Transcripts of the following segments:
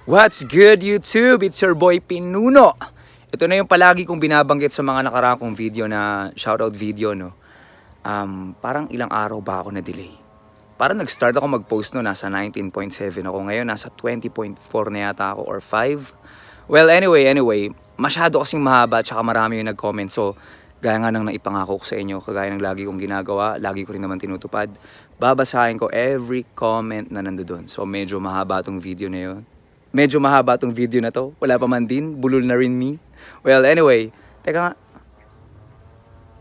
What's good, YouTube? It's your boy Pinuno. Ito na yung palagi kong binabanggit sa mga nakaraang kong video na shoutout video, no? Parang ilang araw ba ako na-delay? Parang nag-start ako mag-post no, nasa 19.7 ako. Ngayon, nasa 20.4 na yata ako or 5. Well, anyway, masyado kasing mahaba at saka marami yung nag-comment. So, gaya nga nang naipangako ko sa inyo, kagaya ng lagi kong ginagawa, lagi ko rin naman tinutupad, babasahin ko every comment na nandoon. So, medyo mahaba tong video na yun. Medyo mahaba tong video na to. Wala pa man din. Bulol na rin me. Well, anyway. Teka nga.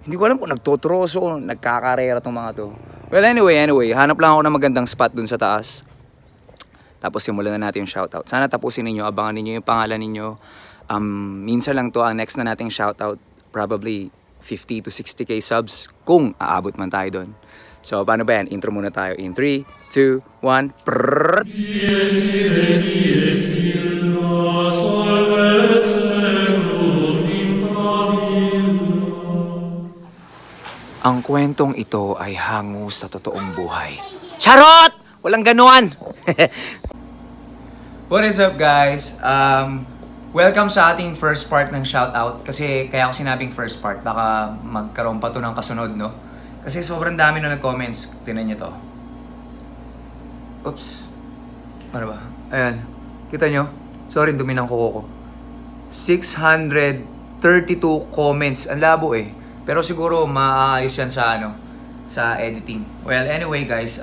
Hindi ko alam kung nagtotroso o nagkakarera tong mga to. Well, anyway. Hanap lang ako ng magandang spot dun sa taas. Tapos simulan na natin yung shoutout. Sana tapusin ninyo. Abangan ninyo yung pangalan ninyo. Minsan lang to ang next na nating shoutout. Probably 50 to 60k subs. Kung aabot man tayo dun. So, paano ba yan? Intro muna tayo. In 3, 2, 1. Prrrr. Ang kwentong ito ay hango sa totoong buhay. Charot! Walang ganuan! What is up, guys? Welcome sa ating first part ng shoutout. Kasi kaya ako sinabing first part, baka magkaroon pa to ng kasunod, no? Kasi sobrang dami na nag-comments. Tingnan nyo to. Oops. Ano ba? Ayan. Kita nyo? Sorry, dumi ng kuko ko. 632 comments. Ang labo eh. Pero siguro maayos yan sa sa editing. Well, anyway guys,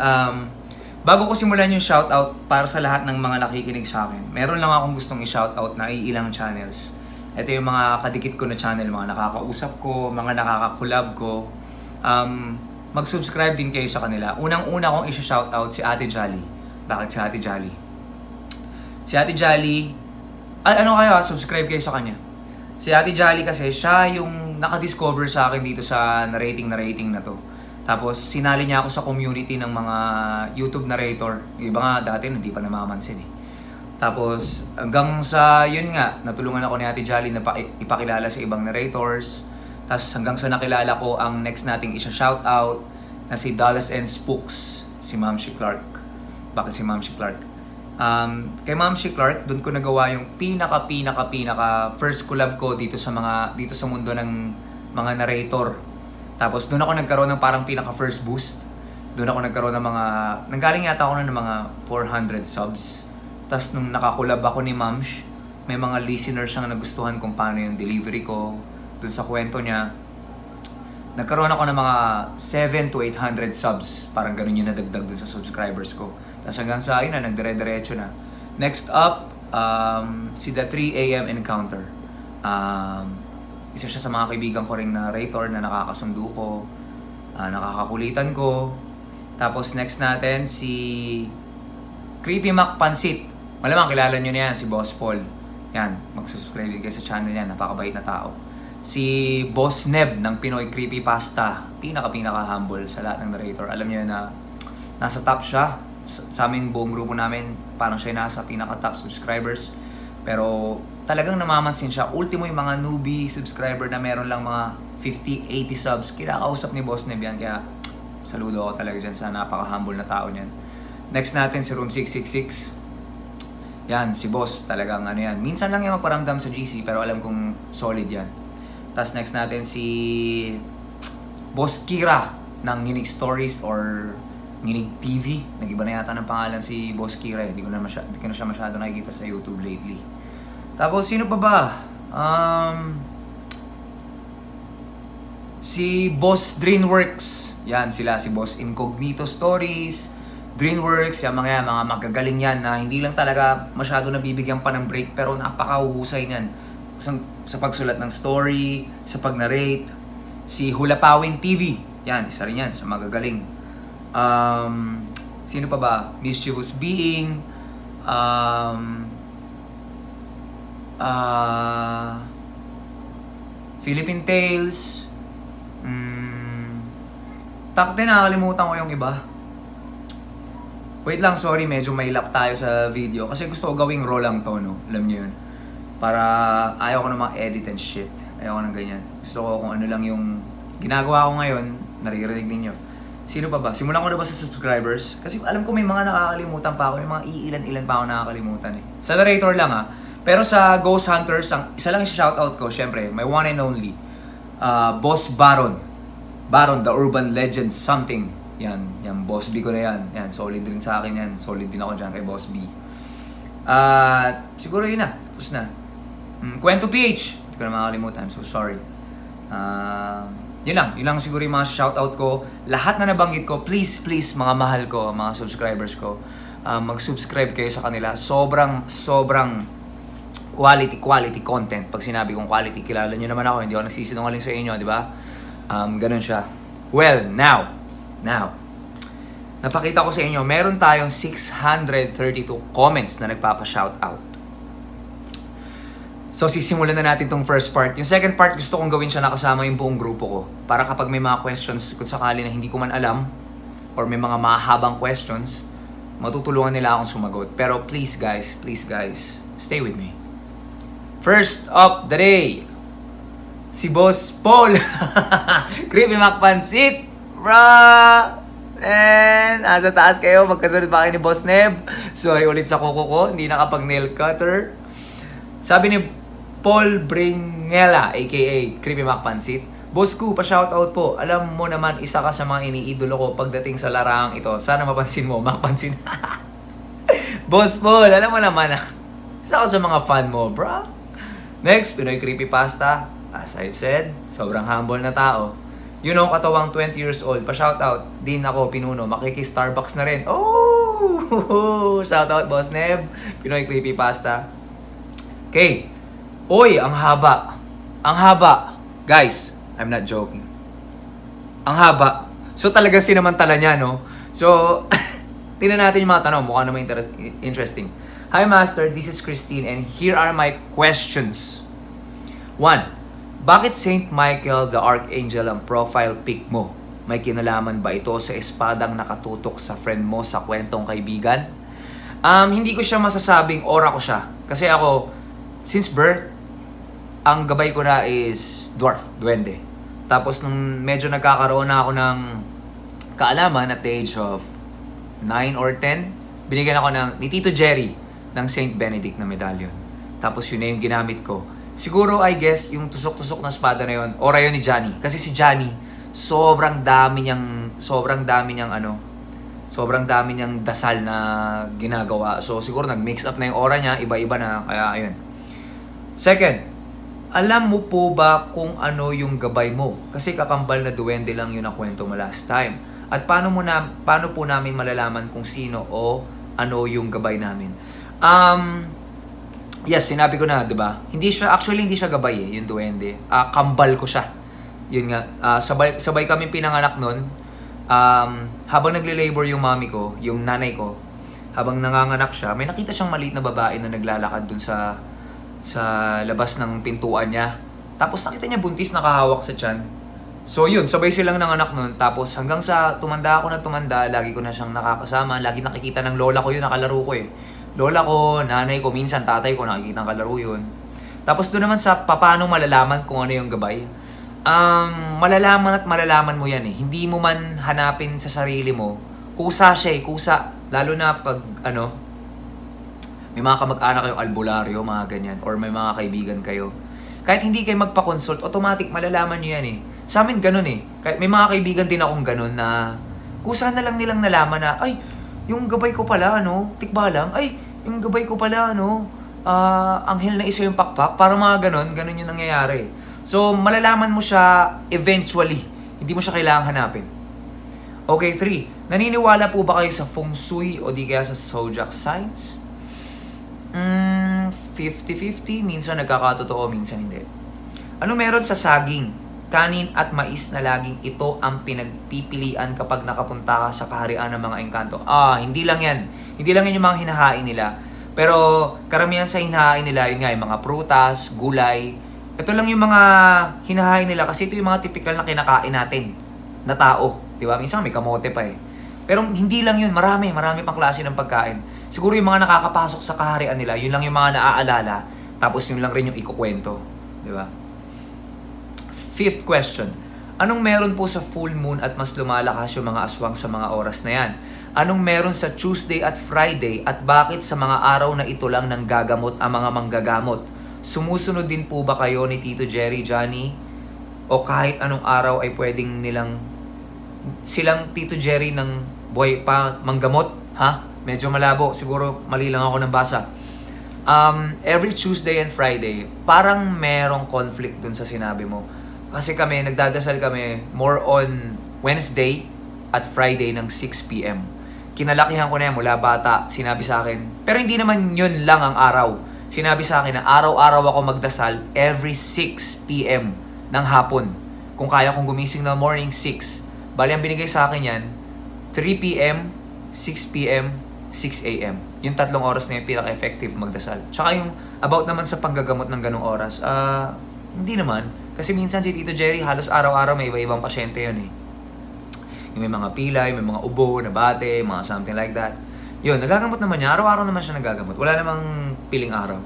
bago ko simulan yung shoutout para sa lahat ng mga nakikinig sa akin, meron lang akong gustong i-shoutout na ilang channels. Ito yung mga kadikit ko na channel, mga nakakausap ko, mga nakaka-collab ko. Mag-subscribe din kayo sa kanila. Unang-una kong i-shoutout si Ate Jolly. Bakit si Ate Jolly? Si Ate Jolly, subscribe kayo sa kanya. Si Ate Jolly kasi, siya yung naka-discover sa akin dito sa na-rating na to. Tapos, sinali niya ako sa community ng mga YouTube narrator. Yung iba nga dati, hindi pa namamansin eh. Tapos, hanggang sa, yun nga, natulungan ako ni Ate Jolly na ipakilala sa ibang narrators. Tapos, hanggang sa nakilala ko ang next nating isa-shoutout na si Dallas and Spooks, si Ma'am She Clark. Bakit si Ma'am She Clark? Kay Ma'am She Clark, doon ko nagawa yung pinaka first collab ko dito sa mundo ng mga narrator. Tapos doon ako nagkaroon ng parang pinaka first boost. Doon ako nagkaroon ng nanggaling yata ako ng mga 400 subs. Tapos nung nakakulab ako ni Ma'am, may mga listeners siyang nagustuhan kung paano yung delivery ko doon sa kwento niya. Nagkaroon ako ng mga 7 to 800 subs. Parang ganun yung nadagdag doon sa subscribers ko. Tapos hanggang sa ayun na, nagdire-diretso na. Next up, si The 3 AM Encounter. Isa siya sa mga kaibigan ko ring narrator na nakakasundo ko, nakakakulitan ko. Tapos next natin, si Creepy Mac Pansit. Malamang kilala nyo na yan, si Boss Paul. Yan, mag-subscribe din kayo sa channel niya, napakabait na tao. Si Boss Neb ng Pinoy Creepypasta, pinaka-humble sa lahat ng narrator. Alam niyo na nasa top siya sa aming buong grupo namin, parang siya nasa pinaka-top subscribers. Pero talagang namamansin siya. Ultimo yung mga newbie subscriber na meron lang mga 50, 80 subs, kinakausap ni Boss Neb yan. Kaya saludo ako talaga dyan sa napaka-humble na tao niyan. Next natin si Room 666. Yan, si Boss talagang yan. Minsan lang yung magparamdam sa GC pero alam kong solid yan. Tapos next natin si Boss Kira ng Nginig Stories or Nginig TV. Nag-iba na yata ng pangalan si Boss Kira. Hindi ko na siya masyado nakikita sa YouTube lately. Tapos sino pa ba? Si Boss Dreamworks. Yan sila, si Boss Incognito Stories, Dreamworks, yung mga magagaling yan na hindi lang talaga masyado nabibigyan pa ng break pero napakahusay niyan sa pagsulat ng story, sa pag-narrate. Si Hulapawin TV, yan, isa rin yan sa magagaling. Sino pa ba? Mischievous Being, Philippine Tales, takte, nakakalimutan ko yung iba. Wait lang, sorry, medyo may lap tayo sa video kasi gusto ko gawing raw lang to, no? Alam niyo yun. Para ayaw ko na mag-edit and shit. Ayaw ko ng ganyan. Gusto ko kung ano lang yung ginagawa ko ngayon, naririnig ninyo. Sino pa ba? Simulan ko na ba sa subscribers? Kasi alam ko may mga nakakalimutan pa ako. May mga iilan-ilan pa ako nakakalimutan eh. Sa narrator lang ha. Pero sa Ghost Hunters, isa lang yung shoutout ko, syempre, my one and only. Boss Baron. Baron, the urban legend something. Yan, Boss B ko na yan. Yan, solid din sa akin yan. Solid din ako dyan kay Boss B. Siguro yun na. Tapos na. Kwento PH. Hindi ko na makakalimutan. I'm so sorry. Yun lang siguro yung mga shoutout ko. Lahat na nabanggit ko, please, mga mahal ko, mga subscribers ko, mag-subscribe kayo sa kanila. Sobrang quality content. Pag sinabi kong quality, kilala nyo naman ako, hindi ako nagsisinungaling sa inyo, di ba? Ganun siya. Well, now, napakita ko sa inyo, meron tayong 632 comments na nagpapa-shoutout. So, sisimulan na natin tong first part. Yung second part, gusto kong gawin siya nakasama yung buong grupo ko. Para kapag may mga questions, kung sakali na hindi ko man alam, or may mga mahabang questions, matutulungan nila akong sumagot. Pero please guys, stay with me. First up the day, si Boss Paul. Creepy Macpansit, bra! And asa taas kayo, magkasunod pa kayo ni Boss Neb. Sorry ulit sa kuko ko, hindi nakapag nail cutter. Sabi ni Paul Bringela, aka Creepy Macpansit, Boss Ku, pa-shoutout po. Alam mo naman, isa ka sa mga iniidolo ko pagdating sa laraang ito. Sana mapansin mo, Macpansit. Boss Paul, alam mo naman, isa ka sa mga fan mo, bro. Next, Pinoy Creepypasta. As I've said, sobrang humble na tao. You know, katawang 20 years old, pa-shoutout. Din ako, Pinuno, makiki-Starbucks na rin. Oh! Shoutout, Boss Neb. Pinoy Creepypasta. Okay. Oy, ang haba. Guys, I'm not joking. Ang haba. So talaga sinamantala niya, no? So, tingnan natin yung mga tanong. Mukha naman interesting. Hi, Master. This is Christine and here are my questions. 1. Bakit Saint Michael the Archangel ang profile pic mo? May kinalaman ba ito sa espadang nakatutok sa friend mo sa kwentong kaibigan? Hindi ko siya masasabing aura ko siya. Kasi ako, since birth, ang gabay ko na is duwende. Tapos nung medyo nagkakaroon na ako ng kaalaman at the age of 9 or 10, binigyan ako ni Tito Jerry ng Saint Benedict na medallion. Tapos yun na yung ginamit ko. Siguro, I guess, yung tusok-tusok na espada na yun, ora yun ni Johnny. Kasi si Johnny, sobrang dami niyang dasal na ginagawa. So siguro nag-mix up na yung aura niya, iba-iba na, kaya ayun. Second, alam mo po ba kung ano yung gabay mo? Kasi kakambal na duwende lang yun na kwento mo last time. At paano po namin malalaman kung sino o ano yung gabay namin? Yes, sinabi ko na, 'di ba? Hindi siya gabay yung duwende. Kambal ko siya. Yun nga, sabay kami pinanganak noon. Habang nagle-labor yung mami ko, yung nanay ko, habang nanganganak siya, may nakita siyang maliit na babae na naglalakad dun sa labas ng pintuan niya. Tapos nakita niya buntis nakahawak sa tiyan. So yun, sabay silang nanganak nun. Tapos hanggang sa tumanda ako, lagi ko na siyang nakakasama. Lagi nakikita ng lola ko yun, nakalaro ko eh. Lola ko, nanay ko, minsan tatay ko, nakikita ng kalaro yun. Tapos doon naman sa paano malalaman kung ano yung gabay. Malalaman mo yan eh. Hindi mo man hanapin sa sarili mo. Kusa siya eh, kusa. Lalo na pag may mga kamag-anak kayong albularyo, mga ganyan, or may mga kaibigan kayo. Kahit hindi kayo magpa-consult, automatic malalaman nyo yan eh. Sa amin ganun eh. Kahit may mga kaibigan din akong ganun na kusa na lang nilang nalaman na, ay, yung gabay ko pala, tikbalang, ay, yung gabay ko pala, anghel na isa yung pakpak, para mga ganun yung nangyayari. So, malalaman mo siya eventually. Hindi mo siya kailangang hanapin. Okay, 3. Naniniwala po ba kayo sa feng shui o di kaya sa zodiac signs? 50-50, minsan nagkakatotoo, minsan hindi. Ano meron sa saging, kanin at mais na laging ito ang pinagpipilian kapag nakapunta ka sa kaharian ng mga engkanto? Hindi lang yan. Hindi lang yan yung mga hinahain nila. Pero karamihan sa hinahain nila, yun nga, yung mga prutas, gulay. Ito lang yung mga hinahain nila kasi ito yung mga typical na kinakain natin na tao. Diba? Minsan may kamote pa eh. Pero hindi lang yun, marami pang klase ng pagkain. Siguro yung mga nakakapasok sa kaharian nila, yun lang yung mga naaalala, tapos yun lang rin yung ikukwento. Di ba? 5th question. Anong meron po sa full moon at mas lumalakas yung mga aswang sa mga oras na yan? Anong meron sa Tuesday at Friday at bakit sa mga araw na ito lang nang gagamot ang mga manggagamot? Sumusunod din po ba kayo ni Tito Jerry, Johnny? O kahit anong araw ay pwedeng silang Tito Jerry ng buhay pa manggamot? Ha? Medyo malabo. Siguro mali lang ako ng basa. Every Tuesday and Friday, parang merong conflict dun sa sinabi mo. Kasi kami, nagdadasal kami more on Wednesday at Friday ng 6 p.m. Kinalakihan ko na yan mula bata, sinabi sa akin. Pero hindi naman yun lang ang araw. Sinabi sa akin na araw-araw ako magdasal every 6 p.m. ng hapon. Kung kaya kong gumising na morning 6. Bali, ang binigay sa akin yan, 3 p.m., 6 p.m., 6 a.m. Yung 3 oras na yung pinaka-effective magdasal. Tsaka yung about naman sa panggagamot ng ganong oras, hindi naman. Kasi minsan si Tito Jerry, halos araw-araw may iba-ibang pasyente yun eh. Yung may mga pilay, may mga ubo, nabate, mga something like that. Yun, nagagamot naman niya. Araw-araw naman siya nagagamot. Wala namang piling araw.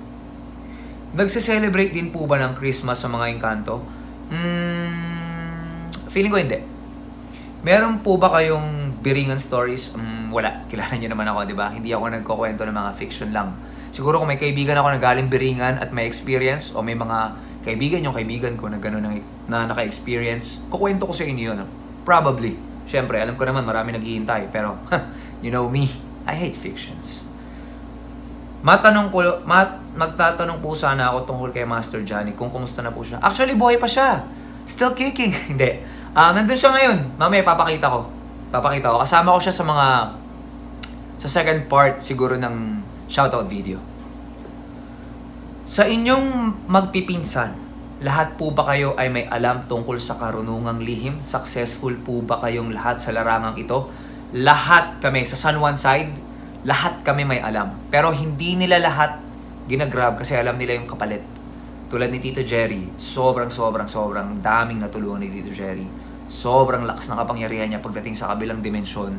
Nagse-celebrate din po ba ng Christmas sa mga engkanto? Feeling ko hindi. Meron po ba kayong biringan stories? Wala. Kilala niyo naman ako, di ba? Hindi ako nagkukwento ng mga fiction lang. Siguro kung may kaibigan ako na galing biringan at may experience, o may mga kaibigan ko na gano'n na naka-experience, kukwento ko sa inyo yun. Probably. Siyempre, alam ko naman marami naghihintay. Pero, you know me, I hate fictions. Magtatanong po sana ako tungkol kay Master Johnny kung kumusta na po siya. Actually, buhay pa siya. Still kicking. Hindi. Nandun siya ngayon. Mamaya, papakita ko. Kasama ko siya sa second part siguro ng shoutout video. Sa inyong magpipinsan, lahat po ba kayo ay may alam tungkol sa karunungang lihim? Successful po ba kayong lahat sa larangang ito? Lahat kami, sa San Juan side, lahat kami may alam. Pero hindi nila lahat ginagrab kasi alam nila yung kapalit. Tulad ni Tito Jerry, sobrang daming natulungan ni Tito Jerry. Sobrang lakas ng kapangyarihan niya pagdating sa kabilang dimensyon.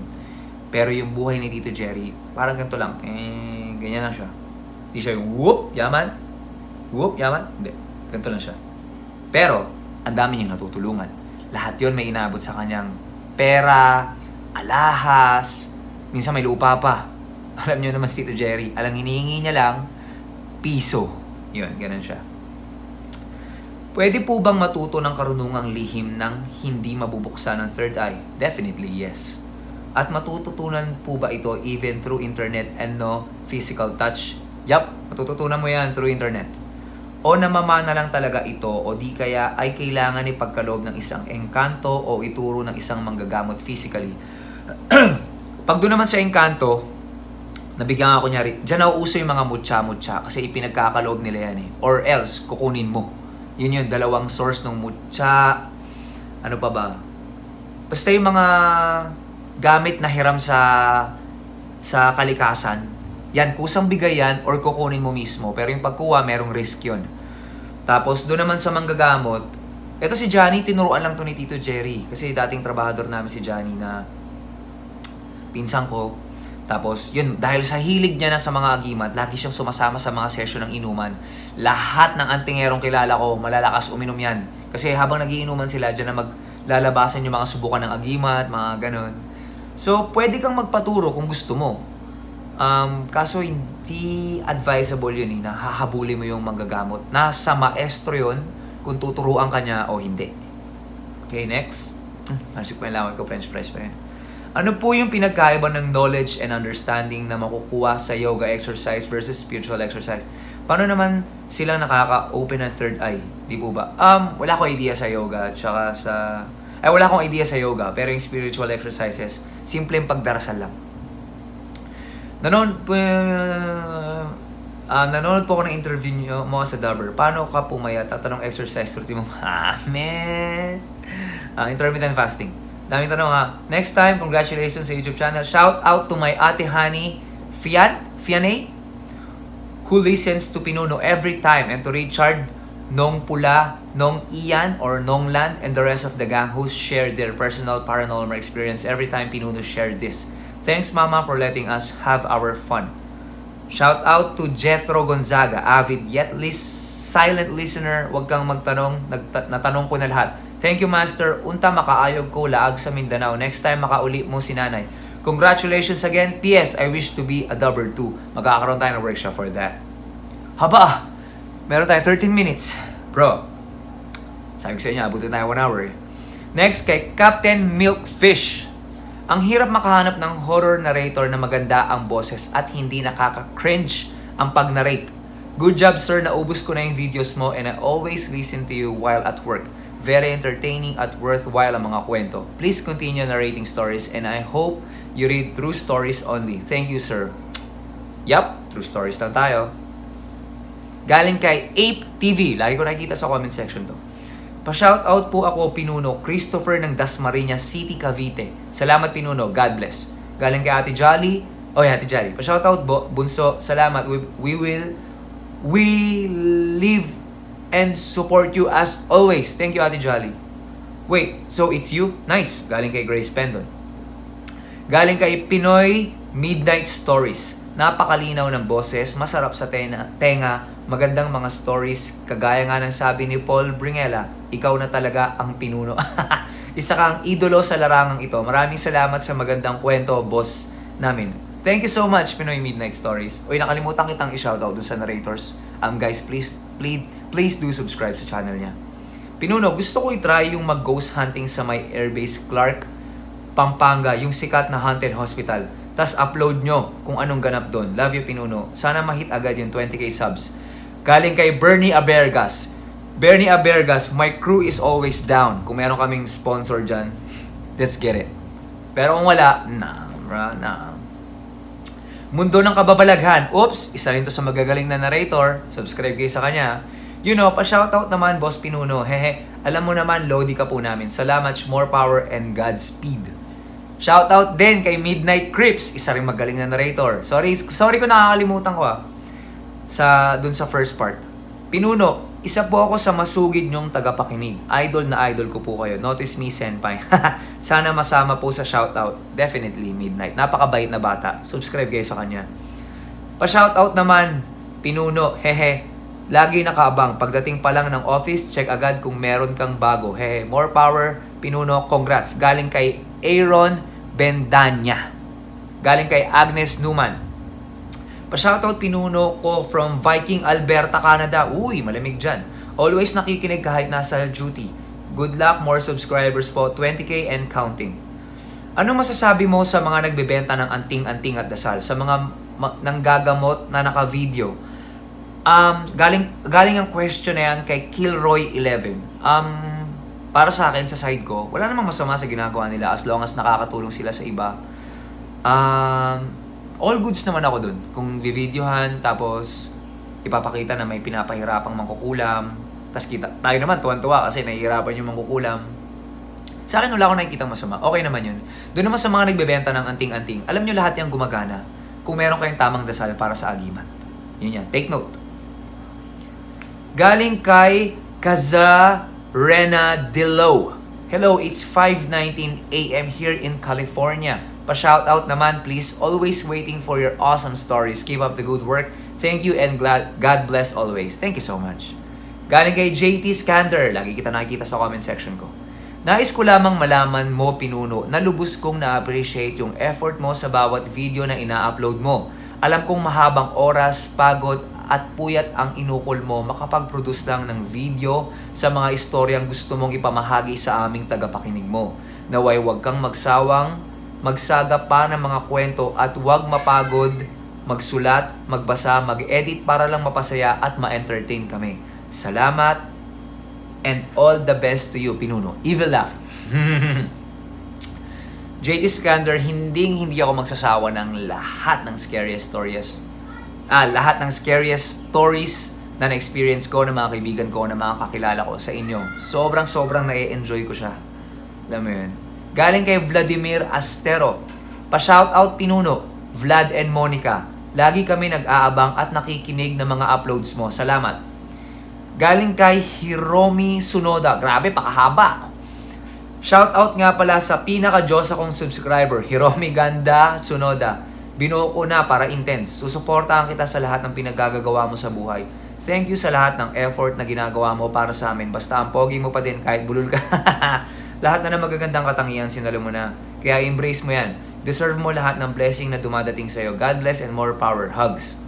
Pero yung buhay ni Tito Jerry, parang ganito lang. Ganyan lang siya. Hindi siya yung yaman. Hindi. Ganito lang siya. Pero, ang dami niyang natutulungan. Lahat yon may inabot sa kanyang pera, alahas, minsan may lupa pa. Alam niyo naman si Tito Jerry, alang hinihingi niya lang, piso. Yun, ganun siya. Pwede po bang matuto ng karunungang lihim ng hindi mabubuksan ng third eye? Definitely yes. At matututunan po ba ito even through internet and no physical touch? Yup, matututunan mo yan through internet. O namamana lang talaga ito o di kaya ay kailangan ipagkaloob ng isang engkanto o ituro ng isang manggagamot physically. Pag doon naman sa engkanto, nabigyan ako kunyari, dyan nauuso yung mga mutya-mutya kasi ipinagkakaloob nila yan eh. Or else, kukunin mo. Yun yung dalawang source ng mutya. Ano pa ba? Basta yung mga gamit na hiram sa kalikasan, yan, kusang bigay yan or kukunin mo mismo. Pero yung pagkuha, merong risk yun. Tapos, doon naman sa manggagamot, eto si Johnny, tinuruan lang to ni Tito Jerry. Kasi dating trabahador namin si Johnny na pinsan ko. Tapos, yun, dahil sa hilig niya na sa mga agimat, lagi siyang sumasama sa mga session ng inuman. Lahat ng antingerong kilala ko, malalakas uminom yan. Kasi habang nagiinuman sila, dyan na maglalabasan yung mga subukan ng agimat, mga ganon. So, pwede kang magpaturo kung gusto mo. Kaso hindi advisable yun na hahabulin mo yung manggagamot. Nasa maestro yun kung tuturuan ka niya o hindi. Okay, next. Narsip ko yung laway ko, French fries pa yun. Ano po yung pinagkaiba ng knowledge and understanding na makukuha sa yoga exercise versus spiritual exercise? Paano naman sila nakaka-open ng third eye? Di po ba? Wala akong idea sa yoga at saka wala akong idea sa yoga, pero yung spiritual exercises, simpleng pagdarasal lang. Nanonood po ako ng interview mo sa Dabber. Paano ka pumayat at anong exercise routine mo? Man! Intermittent fasting. Daming tanong ha. Next time, congratulations sa YouTube channel. Shout out to my ate Honey Fiane, who listens to Pinuno every time, and to Richard, Nong Pula, Nong Ian, or Nong Lan, and the rest of the gang who share their personal paranormal experience every time Pinuno shares this. Thanks, Mama, for letting us have our fun. Shout out to Jethro Gonzaga, avid yet silent listener. Huwag kang magtanong, natanong ko na lahat. Thank you, Master. Unta makaayog ko laag sa Mindanao. Next time makauli mo si nanay. Congratulations again. P.S. I wish to be a Dubber too. Magkakaroon tayo ng workshop for that. Haba! Meron tayo 13 minutes. Bro, sabi ko sa inyo, abutin tayo 1 hour. Next, kay Captain Milkfish. Ang hirap makahanap ng horror narrator na maganda ang boses at hindi nakaka-cringe ang pag-narrate. Good job, sir. Naubos ko na yung videos mo and I always listen to you while at work. Very entertaining at worthwhile ang mga kwento. Please continue narrating stories and I hope you read true stories only. Thank you, sir. Yup, true stories lang tayo. Galing kay Ape TV. Lagi ko nakikita sa comment section to. Pa-shoutout po ako, Pinuno, Christopher ng Dasmariñas City, Cavite. Salamat, Pinuno. God bless. Galing kay Ate Jolly. Ate Jolly. Pa-shoutout, Bunso. Salamat. We live and support you as always. Thank you, Ate Jolly. Wait, so it's you? Nice. Galing kay Grace Pendon. Galing kay Pinoy Midnight Stories. Napakalinaw ng boses, masarap sa tenga, magandang mga stories, kagaya nga ng sabi ni Paul Bringela, ikaw na talaga ang Pinuno. Isa kang idolo sa larangang ito. Maraming salamat sa magandang kwento, boss namin. Thank you so much, Pinoy Midnight Stories. Uy, nakalimutan kitang i-shoutout dun sa narrators. Guys, please do subscribe sa channel niya. Pinuno, gusto ko i-try yung mag-ghost hunting sa may airbase Clark, Pampanga, yung sikat na haunted hospital. Tas upload nyo kung anong ganap doon. Love you, Pinuno. Sana ma-hit agad yung 20k subs. Galing kay Bernie Abergas. Bernie Abergas, my crew is always down. Kung meron kaming sponsor dyan, let's get it. Pero kung wala, nah. Mundo ng Kababalaghan. Oops, isa rin to sa magagaling na narrator. Subscribe kayo sa kanya. You know, pa-shoutout naman, Boss Pinuno. Hehe, alam mo naman, Lodi ka po namin. Salamat, more power and Godspeed. Shoutout din kay Midnight Crips, isa rin magaling na narrator. Sorry kung nakakalimutan ko dun sa first part. Pinuno, isa po ako sa masugid nyong tagapakinig. Idol na idol ko po kayo. Notice me, Senpai. Sana masama po sa shoutout. Definitely, Midnight. Napakabait na bata. Subscribe kayo sa kanya. Pa-shoutout naman, Pinuno, hehe. Lagi nakaabang. Pagdating pa lang ng office, check agad kung meron kang bago. Hehe, more power, Pinuno. Congrats. Galing kay Aaron Bendanya. Galing kay Agnes Newman. Pa-shoutout, Pinuno ko from Viking, Alberta, Canada. Uy, malamig dyan. Always nakikinig kahit nasa duty. Good luck, more subscribers po. 20k and counting. Ano masasabi mo sa mga nagbebenta ng anting-anting at dasal? Sa mga nanggagamot na naka-video? Galing ang question na yan kay Kilroy11. Para sa akin, sa side ko, wala namang masama sa ginagawa nila as long as nakakatulong sila sa iba. All goods naman ako dun. Kung videohan, tapos ipapakita na may pinapahirapang mangkukulam, tapos tayo naman tuwan-tuwa kasi nahihirapan yung mangkukulam. Sa akin, wala akong nakikita masama. Okay naman yun. Doon naman sa mga nagbebenta ng anting-anting, alam nyo lahat yung gumagana kung meron kayong tamang dasal para sa agimat. Yun yan. Take note. Galing kay Kazarena Delo. Hello, it's 5:19 a.m. here in California. Pa-shoutout naman, please. Always waiting for your awesome stories. Keep up the good work. Thank you and God bless always. Thank you so much. Galing kay JT Scander. Lagi kita nakikita sa comment section ko. Nais ko lamang malaman mo, Pinuno, na lubos kong na-appreciate yung effort mo sa bawat video na ina-upload mo. Alam kong mahabang oras, pagod, at puyat ang inukol mo makapag-produce lang ng video sa mga istoryang gusto mong ipamahagi sa aming tagapakinig mo. Naway huwag kang magsagap pa ng mga kwento at huwag mapagod, magsulat, magbasa, mag-edit para lang mapasaya at ma-entertain kami. Salamat and all the best to you, Pinuno. Evil laugh. JT Scander, hindi ako magsasawa ng lahat ng scariest stories. Lahat ng scariest stories na na-experience ko, ng mga kaibigan ko, ng mga kakilala ko sa inyo. Sobrang na-enjoy ko siya. Alam mo yun. Galing kay Vladimir Astero. Pa-shoutout, Pinuno, Vlad and Monica. Lagi kami nag-aabang at nakikinig ng mga uploads mo. Salamat. Galing kay Hiromi Sunoda. Grabe, pakahaba. Shoutout nga pala sa pinaka-Diyosa kong subscriber, Hiromi Ganda Sunoda. Binuo ko na para intense. Susuportahan kita sa lahat ng pinagagagawa mo sa buhay. Thank you sa lahat ng effort na ginagawa mo para sa amin. Basta ang pogi mo pa din kahit bulol ka. Lahat na ng magagandang katangian sinalo mo na. Kaya embrace mo yan. Deserve mo lahat ng blessing na dumadating sa'yo. God bless and more power. Hugs.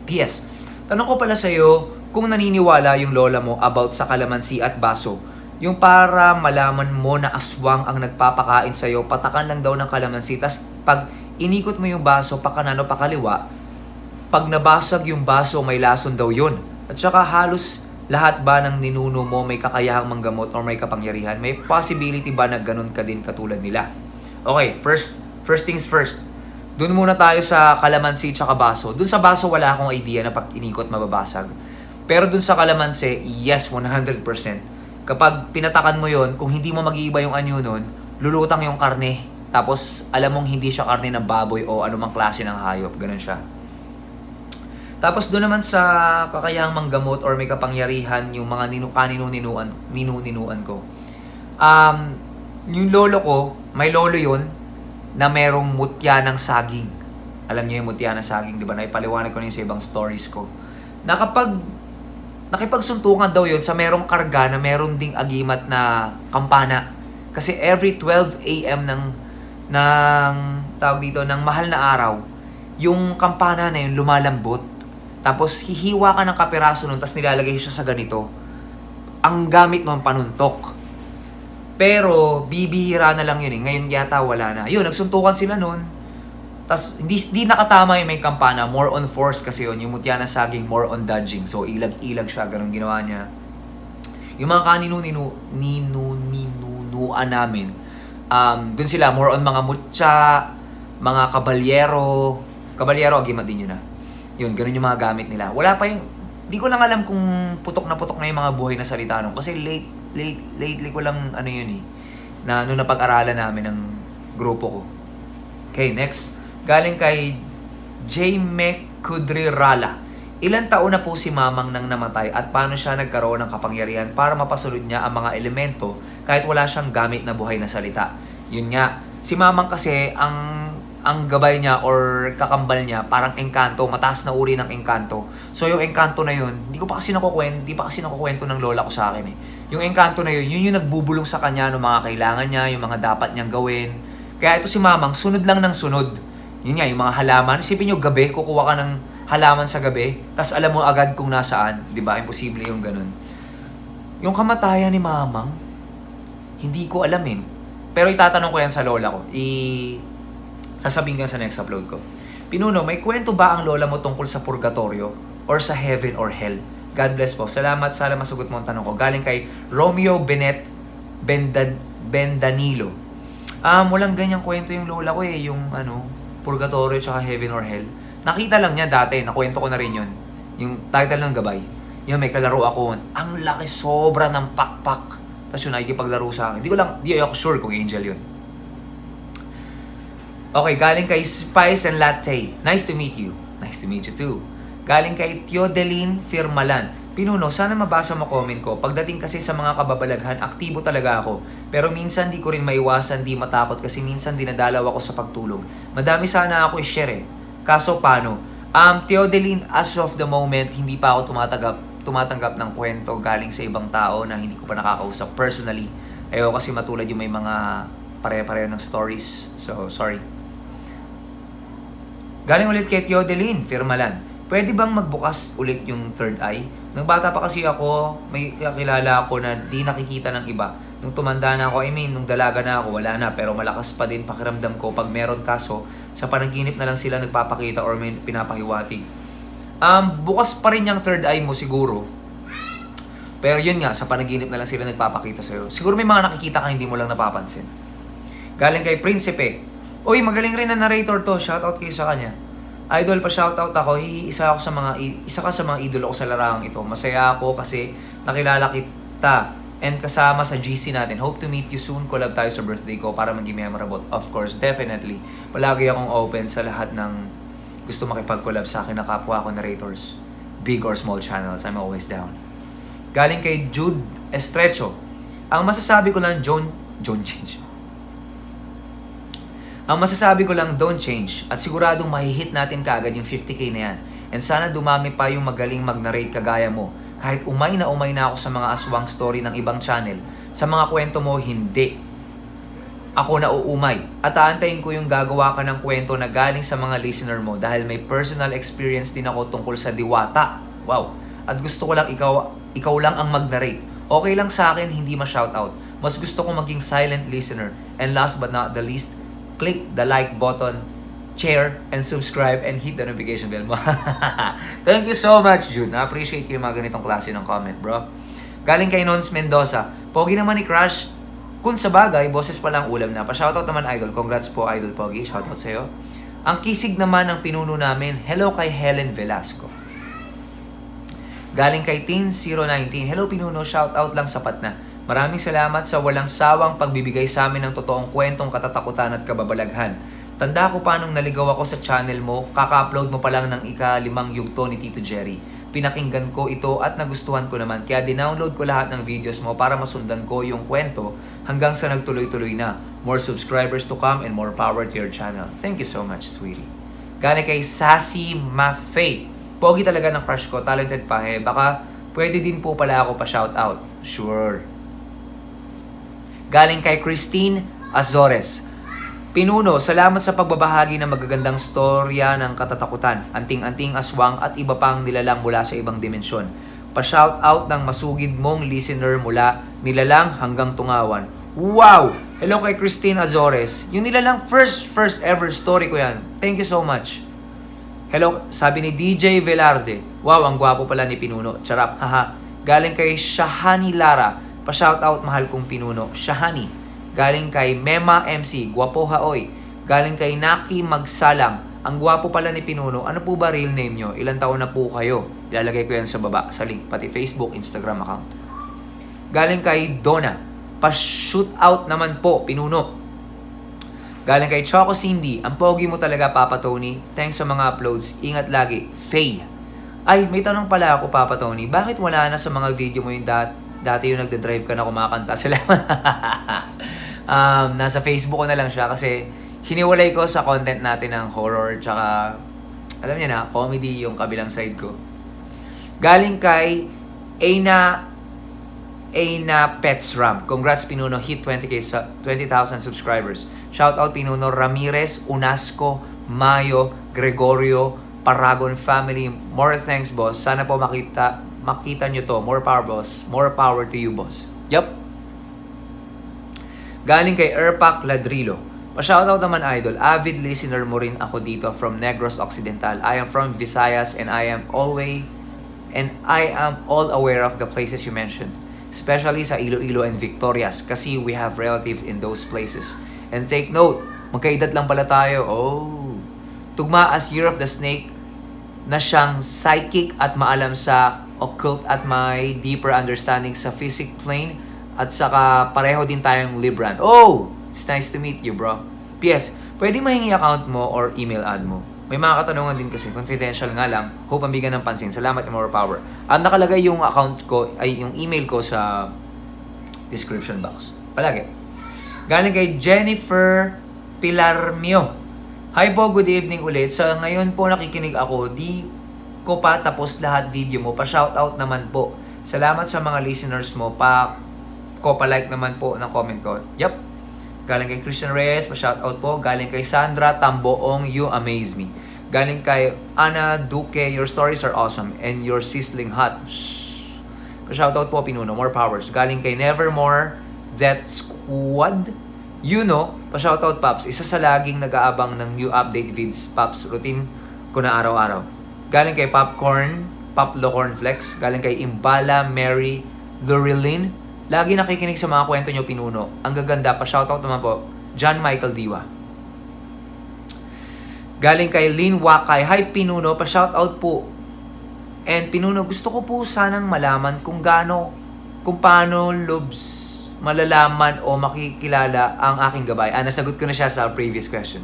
P.S. Tanong ko pala sa'yo kung naniniwala yung lola mo about sa kalamansi at baso. Yung para malaman mo na aswang ang nagpapakain sa'yo, patakan lang daw ng kalamansi. Tas pag inikot mo yung baso, pakanan o pakaliwa, pag nabasag yung baso, may lason daw yun. At saka halos lahat ba ng ninuno mo may kakayahang manggamot or may kapangyarihan? May possibility ba na ganun ka din katulad nila? Okay, first things first. Doon muna tayo sa kalamansi tsaka baso. Doon sa baso wala akong idea na pag inikot mababasag. Pero doon sa kalamansi, yes, 100%. Kapag pinatakan mo yon, kung hindi mo mag-iiba yung anyo nun, lulutang yung karne. Tapos alam mong hindi siya karne ng baboy o anumang klase ng hayop. Ganun siya. Tapos doon naman sa kakayahang manggamot or may kapangyarihan yung mga ninuan ko. Yung lolo ko, may lolo yun na merong mutya ng saging. Alam niyo yung mutya ng saging, di ba? Naipaliwanag ko na yun sa ibang stories ko. Nakipagsuntukan daw yun sa merong karga na meron ding agimat na kampana. Kasi every 12 a.m. ng mahal na araw, yung kampana na yun lumalambot. Tapos hihiwa ka ng kapiraso nun, tapos nilalagay siya sa ganito. Ang gamit nun, panuntok. Pero, bibihira na lang yun eh. Ngayon yata wala na. Yun, nagsuntukan sila nun. Tapos, hindi nakatama yung may kampana. More on force kasi yun. Yung mutya na saging, more on dodging. So, ilag-ilag siya. Ganun ginawa niya. Yung mga ninunuan namin, dun sila, more on mga mutya, mga kabalyero. Kabalyero, agimat din yun ah. Yun, ganun yung mga gamit nila. Wala pa yung, di ko lang alam kung putok na yung mga buhay na salita nun. Kasi lately ko lang, yun eh, na nung napag-aralan namin ng grupo ko. Okay, next. Galing kay J. Mekudrirala. Ilan taon na po si Mamang nang namatay at paano siya nagkaroon ng kapangyarihan para mapasulod niya ang mga elemento kahit wala siyang gamit na buhay na salita? Yun nga, si Mamang kasi, ang gabay niya or kakambal niya, parang engkanto, mataas na uri ng engkanto. So yung engkanto na yun, di pa kasi nakukwento ng lola ko sa akin eh. Yung engkanto na yun, yun yung nagbubulong sa kanya ng mga kailangan niya, yung mga dapat niyang gawin. Kaya ito si Mamang, sunod lang ng sunod. Yun nga, yung mga halaman. Isipin nyo, gabi, kukuha ka ng halaman sa gabi, tas alam mo agad kung nasaan. Di ba? Imposible yung ganun. Yung kamatayan ni Mamang, hindi ko alam eh. Pero itatanong ko yan sa lola ko. Sasabihin ko sa next upload ko. Pinuno, may kwento ba ang lola mo tungkol sa purgatorio or sa heaven or hell? God bless po. Salamat, sana masugot mo ang tanong ko. Galing kay Romeo Benet Bendanilo. Walang ganyang kwento yung lola ko eh. Yung purgatorio tsaka heaven or hell. Nakita lang niya dati, nakwento ko na rin yun. Yung title ng gabay. Yun, may kalaro ako. Ang laki sobra ng pakpak. Tapos yun, nakikipaglaro sa akin. Di ako sure kung angel yun. Okay, galing kay Spice and Latte. Nice to meet you. Nice to meet you too. Galing kay Theodeline Firmalan. Pinuno, sana mabasa mo comment ko. Pagdating kasi sa mga kababalaghan, aktibo talaga ako. Pero minsan di ko rin maiwasan, di matakot kasi minsan dinadalaw ako sa pagtulog. Madami sana ako i-share eh. Kaso paano? Theodeline, as of the moment, hindi pa ako tumatanggap ng kwento galing sa ibang tao na hindi ko pa nakakausap personally. Ayaw kasi matulad yung may mga pare-pareho ng stories. So, sorry. Galing ulit kay Theodeline Firmalan. Pwede bang magbukas ulit yung third eye? Nung bata pa kasi ako, may kakilala ako na di nakikita ng iba. Nung tumanda na ako, nung dalaga na ako, wala na. Pero malakas pa din pakiramdam ko pag meron kaso, sa panaginip na lang sila nagpapakita or may pinapahiwatig. Bukas pa rin yung third eye mo siguro. Pero yun nga, sa panaginip na lang sila nagpapakita sa'yo. Siguro may mga nakikita ka hindi mo lang napapansin. Galing kay Prinsipe. Uy, magaling rin na narrator to. Shoutout kayo sa kanya. Idol pa shoutout ako. Isa ka sa mga idol ko sa larangang ito. Masaya ako kasi nakilala kita and kasama sa GC natin. Hope to meet you soon. Collab tayo sa birthday ko para maging memorable. Of course, definitely. Palagi akong open sa lahat ng gusto makipag-collab sa akin na kapwa ko narrators. Big or small channels, I'm always down. Galing kay Jude Estrecho. Ang masasabi ko lang, Ang masasabi ko lang, don't change. At siguradong mahihit natin kaagad yung 50k na yan. And sana dumami pa yung magaling mag-narrate kagaya mo. Kahit umay na ako sa mga aswang story ng ibang channel, sa mga kwento mo, hindi. Ako na uumay. At aantayin ko yung gagawa ka ng kwento na galing sa mga listener mo dahil may personal experience din ako tungkol sa diwata. Wow. At gusto ko lang ikaw lang ang mag-narrate. Okay lang sa akin, hindi ma-shoutout. Mas gusto ko maging silent listener. And last but not the least, click the like button, share, and subscribe, and hit the notification bell mo. Thank you so much, Jude. Na-appreciate ko yung mga ganitong klase ng comment, bro. Galing kay Nons Mendoza. Pogi naman ni Crush. Kung sa bagay, boses pa lang ulam na. Pa-shoutout naman, Idol. Congrats po, Idol Pogi. Shoutout sa'yo. Ang kisig naman ng pinuno namin, hello kay Helen Velasco. Galing kay Teen019, hello pinuno, shoutout lang sapat na. Maraming salamat sa walang sawang pagbibigay sa amin ng totoong kwentong katatakutan at kababalaghan. Tanda ko pa nung naligaw ako sa channel mo, kaka-upload mo pa lang ng ika-5 yugto ni Tito Jerry. Pinakinggan ko ito at nagustuhan ko naman, kaya dinownload ko lahat ng videos mo para masundan ko yung kwento hanggang sa nagtuloy-tuloy na. More subscribers to come and more power to your channel. Thank you so much, sweetie. Galing kay Sassy Mafe. Pogi talaga ng crush ko, talented pa eh. Baka pwede din po pala ako pa-shoutout. Sure. Galing kay Christine Azores. Pinuno, salamat sa pagbabahagi ng magagandang storya ng katatakutan, anting-anting aswang at iba pang nilalang mula sa ibang dimensyon. Pa-shoutout ng masugid mong listener mula nilalang hanggang tungawan. Wow! Hello kay Christine Azores. Yung nilalang first ever story ko yan. Thank you so much. Hello, sabi ni DJ Velarde. Wow, ang gwapo pala ni Pinuno. Charap, haha. Galing kay Shahani Lara. Pa-shoutout, mahal kong Pinuno. Shahani. Galing kay Mema MC. Gwapo haoy. Galing kay Naki Magsalang. Ang gwapo pala ni Pinuno. Ano po ba real name nyo? Ilang taon na po kayo? Ilalagay ko yan sa baba, sa link. Pati Facebook, Instagram account. Galing kay Donna. Pa-shootout naman po, Pinuno. Galing kay Choco Cindy, ang pogi mo talaga, Papa Tony. Thanks sa mga uploads. Ingat lagi. Faye. Ay, may tanong pala ako, Papa Tony. Bakit wala na sa mga video mo yung dati yung nagde-drive ka na kumakanta? Salamat. Nasa Facebook ko na lang siya kasi hiniwalay ko sa content natin ng horror tsaka, alam niya na, comedy yung kabilang side ko. Galing kay Aina Pets Ram. Congrats Pinuno, hit 20,000 subscribers. Shout out Pinuno, Ramirez, Unasco, Mayo, Gregorio, Paragon family. More thanks boss. Sana po makita nyo to. More power boss. More power to you boss. Yup. Galing kay Erpak Ladrilo. Pa-shoutout naman Idol. Avid listener mo rin ako dito from Negros Occidental. I am from Visayas and I am all aware of the places you mentioned. Especially sa Iloilo and Victorias kasi we have relatives in those places. And take note, magkaedad lang pala tayo. Oh. Tugma as Year of the Snake na siyang psychic at maalam sa occult at may deeper understanding sa physic plane at saka pareho din tayong Libran. Oh! It's nice to meet you, bro. P.S. Pwede mahingi account mo or email ad mo. May mga katanungan din kasi, confidential nga lang. Hope ang bigyan ng pansin. Salamat and more power. Nakalagay yung account ko, ay yung email ko sa description box. Palagi. Galing kay Jennifer Pilarmio. Hi po, good evening ulit. Sa ngayon po nakikinig ako, di ko pa tapos lahat video mo. Pa-shoutout naman po. Salamat sa mga listeners mo. Pa-like naman po ng comment ko. Yup. Galing kay Christian Reyes, pa-shoutout po. Galing kay Sandra Tamboong, you amaze me. Galing kay Ana Duque, your stories are awesome and you're sizzling hot. Pa-shoutout po, Pinuno, more powers. Galing kay Nevermore, That Squad. You know, pa-shoutout, Paps. Isa sa laging nag-aabang ng new update vids, Paps. Routine ko na araw-araw. Galing kay Popcorn, Poplo Cornflex. Galing kay Imbala Mary Loreline. Lagi nakikinig sa mga kwento nyo, Pinuno. Ang gaganda, pa-shoutout naman po, John Michael Diwa. Galing kay Lynn Wakay, hi Pinuno, pa-shoutout po. And Pinuno, gusto ko po sanang malaman kung paano lubs malalaman o makikilala ang aking gabay. Nasagot ko na siya sa previous question.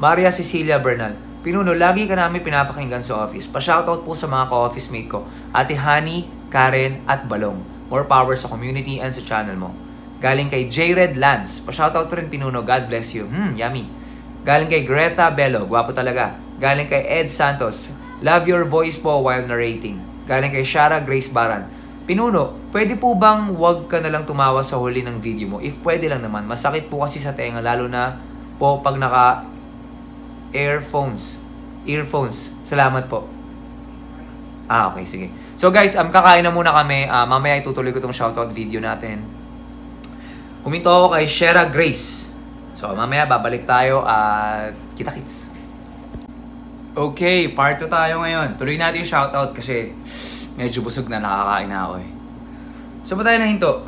Maria Cecilia Bernal, Pinuno, lagi ka namin pinapakinggan sa office. Pa-shoutout po sa mga ka-office mate ko, Ate Honey, Karen, at Balong. More power sa community and sa channel mo. Galing kay J. Red Lance. Pa-shoutout rin Pinuno. God bless you. Yummy. Galing kay Greta Bello. Gwapo talaga. Galing kay Ed Santos. Love your voice po while narrating. Galing kay Shara Grace Baran. Pinuno, pwede po bang wag ka na lang tumawa sa huli ng video mo? If pwede lang naman, masakit po kasi sa tenga, lalo na po pag naka earphones. Salamat po. Okay, sige. So guys, kakain na muna kami. Mamaya itutuloy ko tong shoutout video natin. Huminto ako kay Shara Grace. So mamaya babalik tayo at kita-kits. Okay, part 2 tayo ngayon. Tuloy natin yung shoutout kasi medyo busog na, nakakain na ako eh. So ba tayo nahinto?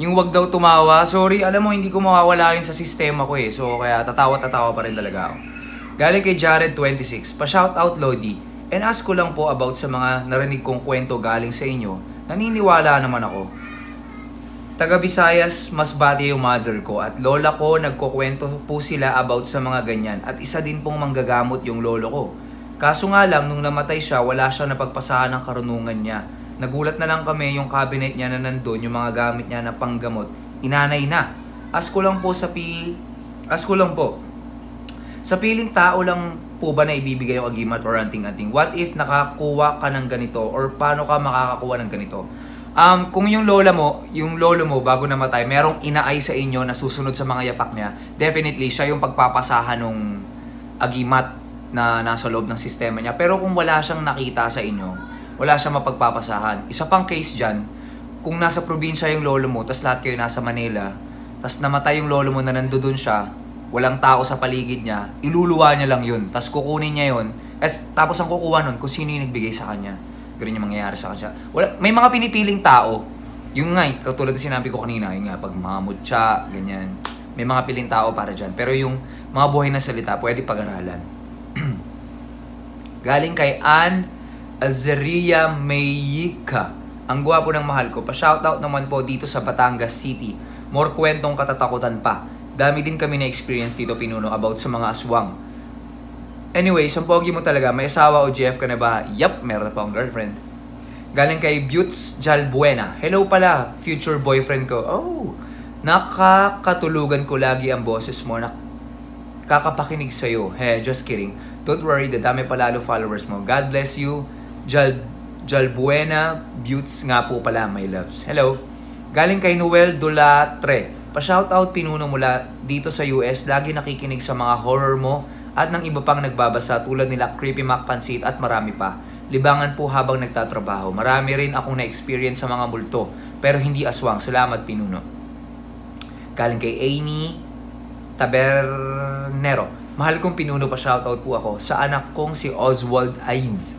Yung wag daw tumawa, sorry, alam mo hindi ko mawawala yun sa sistema ko eh. So kaya tatawa-tatawa pa rin talaga ako. Galing kay Jared26, pa-shoutout Lodi. And ask ko lang po about sa mga narinig kong kwento galing sa inyo. Naniniwala naman ako. Taga Visayas, Masbate yung mother ko at lola ko, nagkukwento po sila about sa mga ganyan at isa din pong manggagamot yung lolo ko. Kaso nga lang, nung namatay siya, wala siya napagpasahan ng karunungan niya. Nagulat na lang kami yung cabinet niya na nandun, yung mga gamit niya na panggamot, inanay na. Ask ko lang po. Sa piling tao lang po ba na ibibigay yung agimat or anting-anting? What if nakakuha ka ng ganito or paano ka makakakuha ng ganito? Kung yung lolo mo bago namatay, merong inaay sa inyo na susunod sa mga yapak niya, definitely siya yung pagpapasahan ng agimat na nasa loob ng sistema niya. Pero kung wala siyang nakita sa inyo, wala siyang mapagpapasahan. Isa pang case dyan, kung nasa probinsya yung lolo mo, tas lahat kayo nasa Manila, tas namatay yung lolo mo na nandoon siya, walang tao sa paligid niya, iluluwa niya lang yun. Tas kukunin niya yun, tapos ang kukuha nun kung sino yung nagbigay sa kanya. Ganun yung mangyayari sa kanya. May mga pinipiling tao, yung nga, katulad na sinabi ko kanina, yung nga, pag mga mutya, ganyan. May mga piling tao para dyan. Pero yung mga buhay na salita, pwede pag-aralan. Galing kay Ann Azaria Mayika. Ang gwapo ng mahal ko. Pa-shoutout naman po dito sa Batangas City. More kwentong katatakutan pa. Dami din kami na-experience dito, Pinuno, about sa mga aswang. Anyway, ang pogi mo talaga. May asawa o GF ka na ba? Yup, meron na po akong girlfriend. Galing kay Buttes Jalbuena. Hello pala, future boyfriend ko. Oh, nakakatulugan ko lagi ang boses mo. Kakapakinig sa'yo. Just kidding. Don't worry, dadami palalo followers mo. God bless you. Jalbuena Buttes nga po pala, my loves. Hello. Galing kay Noel Dulatre. Pa-shoutout Pinuno mula dito sa US. Lagi nakikinig sa mga horror mo at ng iba pang nagbabasa tulad nila Creepy Mac Pansit at marami pa. Libangan po habang nagtatrabaho. Marami rin akong na-experience sa mga multo, pero hindi aswang. Salamat Pinuno. Galing kay Amy Tabernero. Mahal kong Pinuno, pa shoutout po ako sa anak kong si Oswald Ains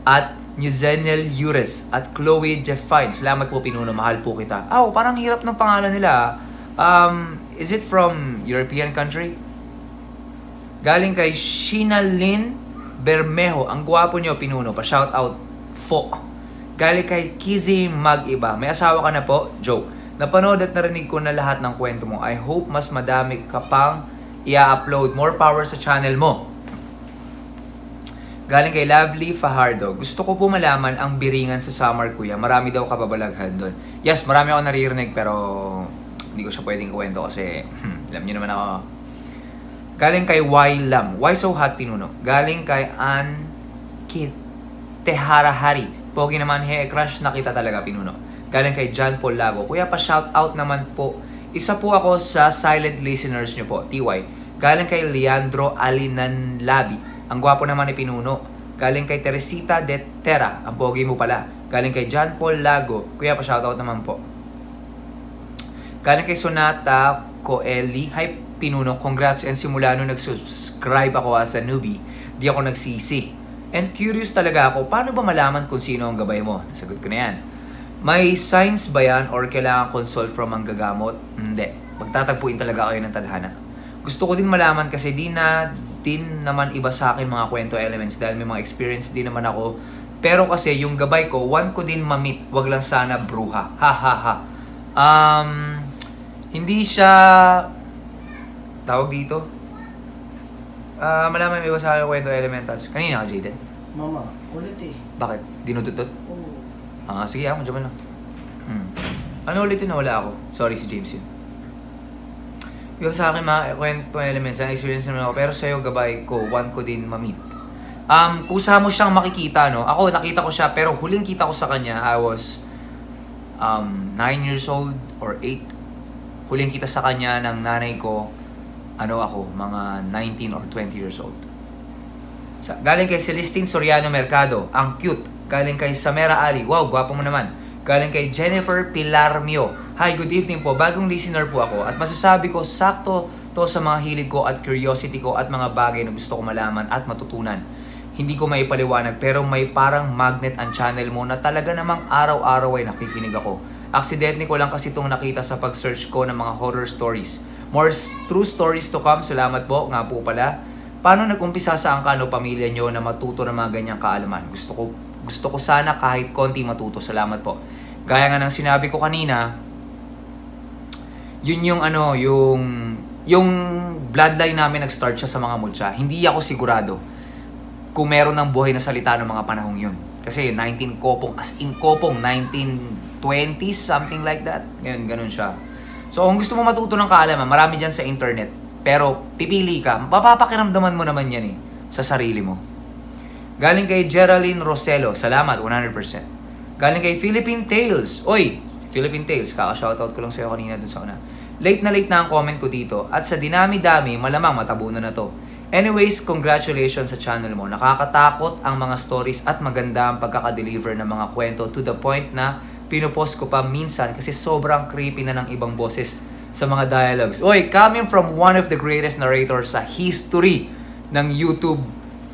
at Nizenel Ures at Chloe Jeffine. Salamat po Pinuno, mahal po kita. Parang hirap ng pangalan nila. Is it from European country? Galing kay Sheena Lynn Bermejo. Ang gwapo niyo, Pinuno. Pa-shoutout po. Galing kay Kizzy Mag-iba. May asawa ka na po? Joke. Napanood at narinig ko na lahat ng kwento mo. I hope mas madami ka pang i-upload. More power sa channel mo. Galing kay Lovely Fajardo. Gusto ko po malaman ang biringan sa summer, kuya. Marami daw kababalaghan doon. Yes, marami ako naririnig pero hindi ko siya pwedeng kwento kasi alam niyo naman ako. Galing kay Y Lam. Why so hot, Pinuno? Galing kay Ann Teharahari. Pogi naman, crush na kita talaga, Pinuno. Galing kay John Paul Lago. Kuya, pa-shoutout naman po. Isa po ako sa silent listeners nyo po, TY. Galing kay Leandro Alinanlabi. Ang gwapo naman ni Pinuno. Galing kay Teresita de Terra. Ang pogi mo pala. Galing kay John Paul Lago. Kuya, pa-shoutout naman po. Galing kay Sonata Coeli. Hi, Pinuno, congrats, and simula nung nag-subscribe ako as a newbie, di ako nagsisi. And curious talaga ako, paano ba malaman kung sino ang gabay mo? Nasagot ko na yan. May signs ba yan or kailangan consult from ang gagamot? Hindi. Magtatagpuin talaga kayo ng tadhana. Gusto ko din malaman kasi din naman iba sa akin mga kwento elements dahil may mga experience din naman ako. Pero kasi yung gabay ko, one ko din mamit, wag lang sana bruha. Ha ha ha. Hindi siya tawag dito. Malaman may iba sa akin kwento elementals. Kanina ka, Jaden? Mama, kulit eh. Bakit? Dinututot? Oo. Sige, ako dyan lang. Ano ulit yun? Nawala ako. Sorry, si James yun. Yung sa akin mga kwento elements, na experience naman ako, pero sa'yo gabay ko, want ko din ma-meet. Kusa mo siyang makikita, no? Ako, nakita ko siya, pero huling kita ko sa kanya, I was 9 years old or 8. Huling kita sa kanya ng nanay ko, mga 19 or 20 years old. Galing kay Celestine Soriano Mercado, ang cute. Galing kay Samera Ali, wow, gwapo mo naman. Galing kay Jennifer Pilarmio, hi, good evening po, bagong listener po ako at masasabi ko sakto to sa mga hilig ko at curiosity ko at mga bagay na gusto ko malaman at matutunan. Hindi ko maipaliwanag pero may parang magnet ang channel mo na talaga namang araw-araw ay nakikinig ako. Aksidente ko lang kasi itong nakita sa pag-search ko ng mga horror stories. More true stories to come, salamat po, nga po pala. Paano nag-umpisa sa angkan o pamilya nyo na matuto ng mga ganyang kaalaman? Gusto ko sana kahit konti matuto. Salamat po. Gaya nga ng sinabi ko kanina, yun yung bloodline namin nag-start siya sa mga mutya. Hindi ako sigurado kung meron ng buhay na salita ng mga panahong yun. Kasi 19 kopong, as in kopong, 1920s, something like that. Ngayon, ganun siya. So, kung gusto mo matuto ng kaalaman, marami dyan sa internet. Pero, pipili ka. Mapapakiramdaman mo naman yan sa sarili mo. Galing kay Geraldine Roselo, salamat, 100%. Galing kay Philippine Tales. Oy, Philippine Tales, kaka-shoutout ko lang sa'yo kanina dun sa una. Late na ang comment ko dito. At sa dinami-dami, malamang matabunan na to. Anyways, congratulations sa channel mo. Nakakatakot ang mga stories at maganda ang pagkakadeliver ng mga kwento to the point na pinupost ko pa minsan kasi sobrang creepy na ng ibang boses sa mga dialogues. Oy, coming from one of the greatest narrators sa history ng YouTube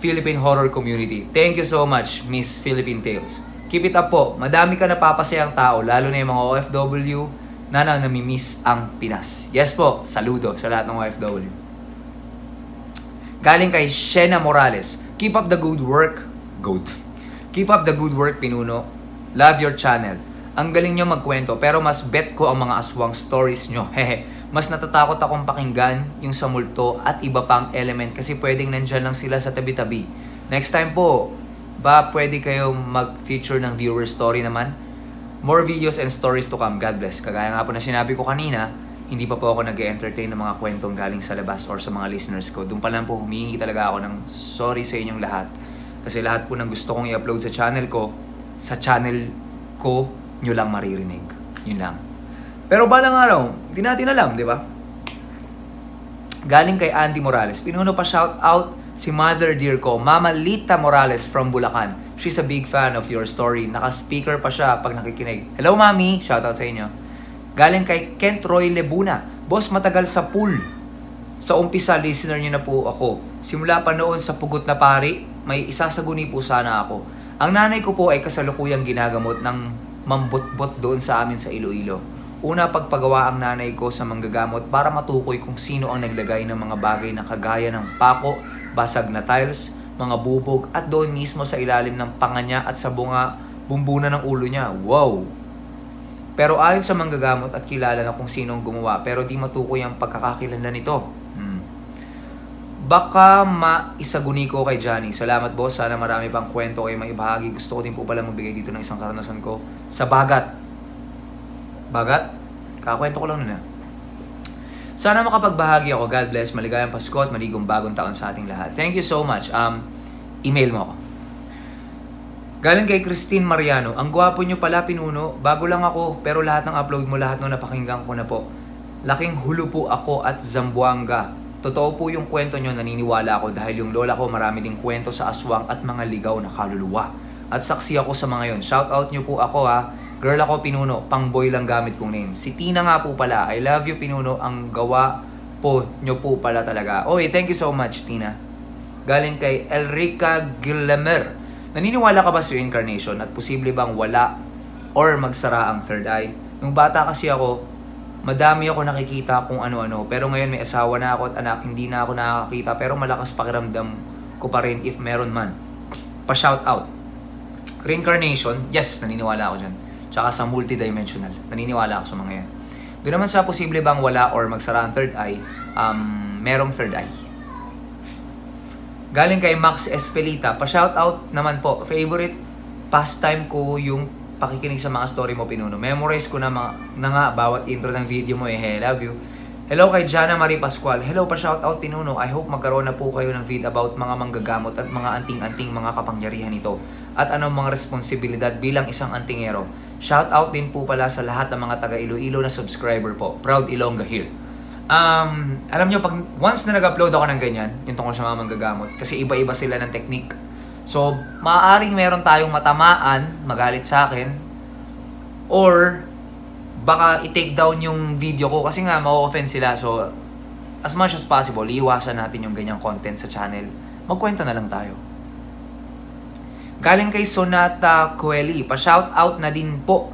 Philippine horror community. Thank you so much, Miss Philippine Tales. Keep it up po. Madami ka napapasayang tao, lalo na yung mga OFW na namimiss ang Pinas. Yes po, saludo sa lahat ng OFW. Galing kay Shena Morales. Keep up the good work. Keep up the good work, Pinuno. Love your channel. Ang galing nyo magkwento, pero mas bet ko ang mga aswang stories nyo. Hehe. Mas natatakot akong pakinggan yung sa multo at iba pang element kasi pwedeng nandyan lang sila sa tabi-tabi. Next time po, pwede kayo mag-feature ng viewer story naman? More videos and stories to come. God bless. Kagaya nga po na sinabi ko kanina, hindi pa po ako nag-entertain ng mga kwentong galing sa labas or sa mga listeners ko. Doon pa lang po humingi talaga ako ng sorry sa inyong lahat. Kasi lahat po ng gusto kong i-upload sa channel ko nyo lang maririnig. Yun lang. Pero balang araw, hindi natin alam, di ba? Galing kay Andy Morales. Pinuno pa shout out si mother dear ko, Mama Lita Morales from Bulacan. She's a big fan of your story. Naka-speaker pa siya pag nakikinig. Hello, Mami! Shout out sa inyo. Galing kay Kent Roy Lebuna. Boss, matagal sa pool. Sa umpisa, listener niyo na po ako. Simula pa noon sa Pugot na Pari, may isasaguni po sana ako. Ang nanay ko po ay kasalukuyang ginagamot ng mambot-bot doon sa amin sa Iloilo. Una, pagpagawa ang nanay ko sa manggagamot para matukoy kung sino ang naglagay ng mga bagay na kagaya ng pako, basag na tiles, mga bubog at doon mismo sa ilalim ng panga niya at sa bumbunan ng ulo niya. Wow! Pero ayon sa manggagamot at kilala na kung sino ang gumawa pero di matukoy ang pagkakakilala nito. Baka maisaguni ko kay Johnny. Salamat boss, sana marami pang kwento kayo maibahagi. Gusto ko din po pala magbigay dito ng isang karanasan ko sa Bagat. Bagat? Kakakwento ko lang nun. Sana makapagbahagi ako. God bless. Maligayang Pasko at maligong bagong taon sa ating lahat. Thank you so much. Email mo ako. Galing kay Christine Mariano. Ang gwapo nyo pala, Pinuno. Bago lang ako, pero lahat ng upload mo, lahat ng napakinggan ko na po. Laking hulo po ako at Zamboanga. Totoo po yung kwento nyo, naniniwala ako dahil yung lola ko marami ding kwento sa aswang at mga ligaw na kaluluwa. At saksi ako sa mga yon. Shout out nyo po ako ha. Girl ako, Pinuno. Pang boy lang gamit kong name. Si Tina nga po pala. I love you, Pinuno. Ang gawa po nyo po pala talaga. Oy, thank you so much, Tina. Galing kay Elrica Gilamer. Naniniwala ka ba sa reincarnation at posible bang wala or magsara ang third eye? Nung bata kasi ako, madami ako nakikita kung ano-ano. Pero ngayon may asawa na ako at anak, hindi na ako nakakakita. Pero malakas pakiramdam ko pa rin if meron man. Pa-shout out. Reincarnation, yes, naniniwala ako dyan. Tsaka sa multidimensional. Naniniwala ako sa mga yan. Doon naman sa posible bang wala or magsara ang third eye, merong third eye. Galing kay Max Espelita. Pa-shoutout naman po. Favorite pastime ko yung pakikinig sa mga story mo, Pinuno. Memorize ko na nga bawat intro ng video mo Hey, love you. Hello kay Jana Marie Pascual. Hello pa shoutout Pinuno. I hope magkaroon na po kayo ng feed about mga manggagamot at mga anting-anting mga kapangyarihan nito. At anong mga responsibilidad bilang isang antingero. Shoutout din po pala sa lahat ng mga taga Iloilo na subscriber po. Proud Ilongga here. Alam nyo, pag once na nag-upload ako ng ganyan, yung tungkol sa mga manggagamot, kasi iba-iba sila ng technique. So, maaaring meron tayong matamaan, magalit sa akin, or baka i-take down yung video ko kasi nga ma-offend sila. So, as much as possible, iiwasan natin yung ganyang content sa channel. Magkwento na lang tayo. Galing kay Sonata Coeli, pa-shoutout na din po.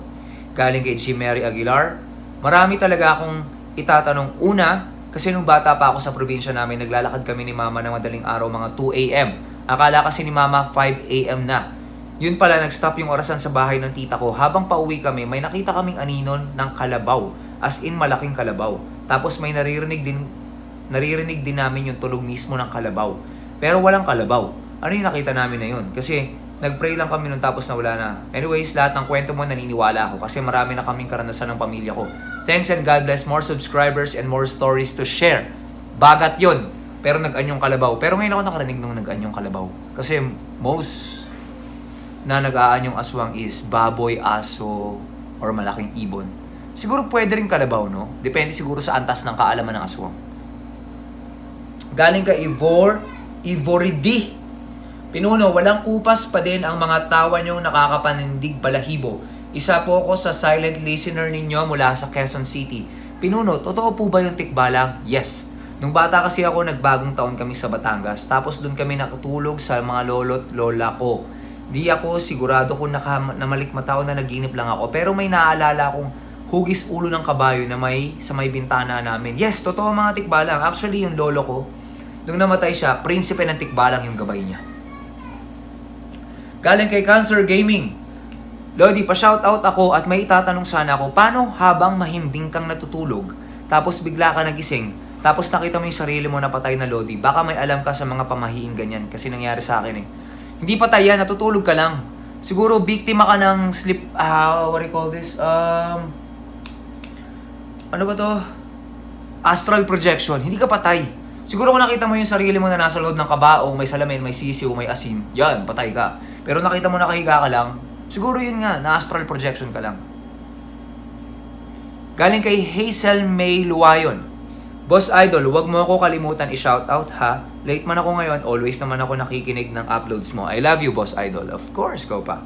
Galing kay G. Mary Aguilar. Marami talaga akong itatanong. Una, kasi nung bata pa ako sa probinsya namin, naglalakad kami ni Mama ng madaling araw mga 2 a.m. Akala kasi ni Mama 5 a.m. na. Yun pala, nag-stop yung orasan sa bahay ng tita ko. Habang pauwi kami, may nakita kaming aninon ng kalabaw. As in, malaking kalabaw. Tapos may naririnig din namin yung tulog mismo ng kalabaw. Pero walang kalabaw. Ano yung nakita namin na yun? Kasi nag-pray lang kami nun tapos nawala na. Anyways, lahat ng kwento mo naniniwala ako kasi marami na kaming karanasan ng pamilya ko. Thanks and God bless. More subscribers and more stories to share. Bagat yun. Pero nag-anyong kalabaw. Pero ngayon ako nakarinig nung nag-anyong kalabaw. Kasi most na nag-aanyong aswang is baboy, aso, or malaking ibon. Siguro pwede rin kalabaw, no? Depende siguro sa antas ng kaalaman ng aswang. Galing ka Ivoridi. Pinuno, walang kupas pa din ang mga tawa niyong nakakapanindig balahibo. Isa po ako sa silent listener ninyo mula sa Quezon City. Pinuno, totoo po ba yung tikbalang? Yes. Nung bata kasi ako, nagbagong taon kami sa Batangas. Tapos doon kami nakatulog sa mga lolo't lola ko. Di ako sigurado kung namalikmata o na naginip lang ako. Pero may naaalala akong hugis ulo ng kabayo na sa may bintana namin. Yes, totoo mga tikbalang. Actually, yung lolo ko, nung namatay siya, prinsipe ng tikbalang yung gabay niya. Galing kay Cancer Gaming. Lodi, pa-shoutout ako at may itatanong sana ako, paano habang mahimbing kang natutulog, tapos bigla ka nagising, tapos nakita mo yung sarili mo na patay na Lodi, baka may alam ka sa mga pamahiin ganyan kasi nangyari sa akin eh. Hindi patay yan, natutulog ka lang. Siguro biktima ka ng sleep, what do you call this? Ano ba to? Astral projection. Hindi ka patay. Siguro kung nakita mo yung sarili mo na nasa loob ng kabaong, may salamin, may sisiw, may asin, yan, patay ka. Pero nakita mo nakahiga ka lang, siguro yun nga, na astral projection ka lang. Galing kay Hazel May Luwayon. Boss Idol, wag mo ako kalimutan i-shoutout ha. Late man ako ngayon, always naman ako nakikinig ng uploads mo. I love you, Boss Idol. Of course, go pa.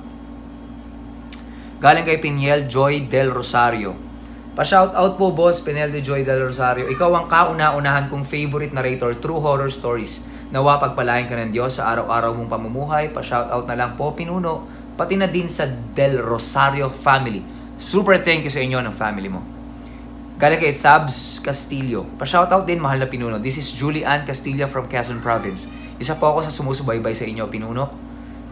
Galing kay Piniel Joy Del Rosario. Pa-shoutout po, Boss Piniel de Joy Del Rosario. Ikaw ang kauna-unahan kong favorite narrator, True Horror Stories. Nawa pagpalain ka ng Diyos sa araw-araw mong pamumuhay. Pa-shoutout na lang po, Pinuno. Pati na din sa Del Rosario family. Super thank you sa inyo ng family mo. Galing kay Thabs Castillo. Pa-shoutout din, mahal na Pinuno. This is Julie Ann Castillo from Quezon Province. Isa po ako sa sumusubaybay sa inyo, Pinuno.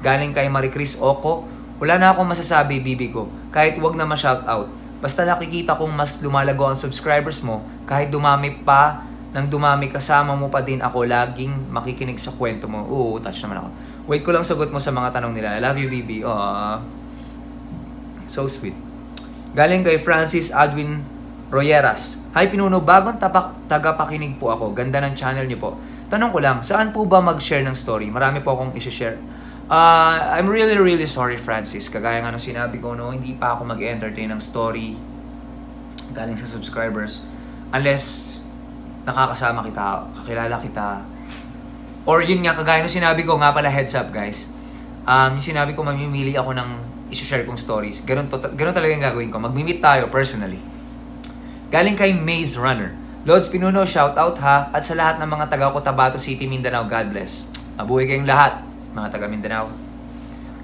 Galing kay Marie Chris Oco. Wala na akong masasabi, bibi ko. Kahit wag na ma-shoutout. Basta nakikita kong mas lumalago ang subscribers mo, kahit dumami pa, nang dumami kasama mo pa din ako, laging makikinig sa kwento mo. Oo, touch naman ako. Wait ko lang sagot mo sa mga tanong nila. I love you, bibi. Aww. So sweet. Galing kay Francis Adwin Royeras. Hi Pinuno, bagong tagapakinig po ako. Ganda ng channel niyo po. Tanong ko lang, saan po ba mag-share ng story? Marami po akong i-share. I'm really sorry Francis. Kagaya nga nung sinabi ko, no, hindi pa ako mag-entertain ng story galing sa subscribers unless nakakasama kita, kakilala kita. Or yun nga, kagaya nung sinabi ko, nga pala heads up guys. Yung sinabi ko, mamimili ako ng i-share kong stories. Ganun talaga yung gagawin ko. Mag-meet tayo personally. Galing kay Maze Runner. Lods Pinuno, shout out ha. At sa lahat ng mga taga Cotabato City, Mindanao, God bless. Mabuhay kayong lahat, mga taga Mindanao.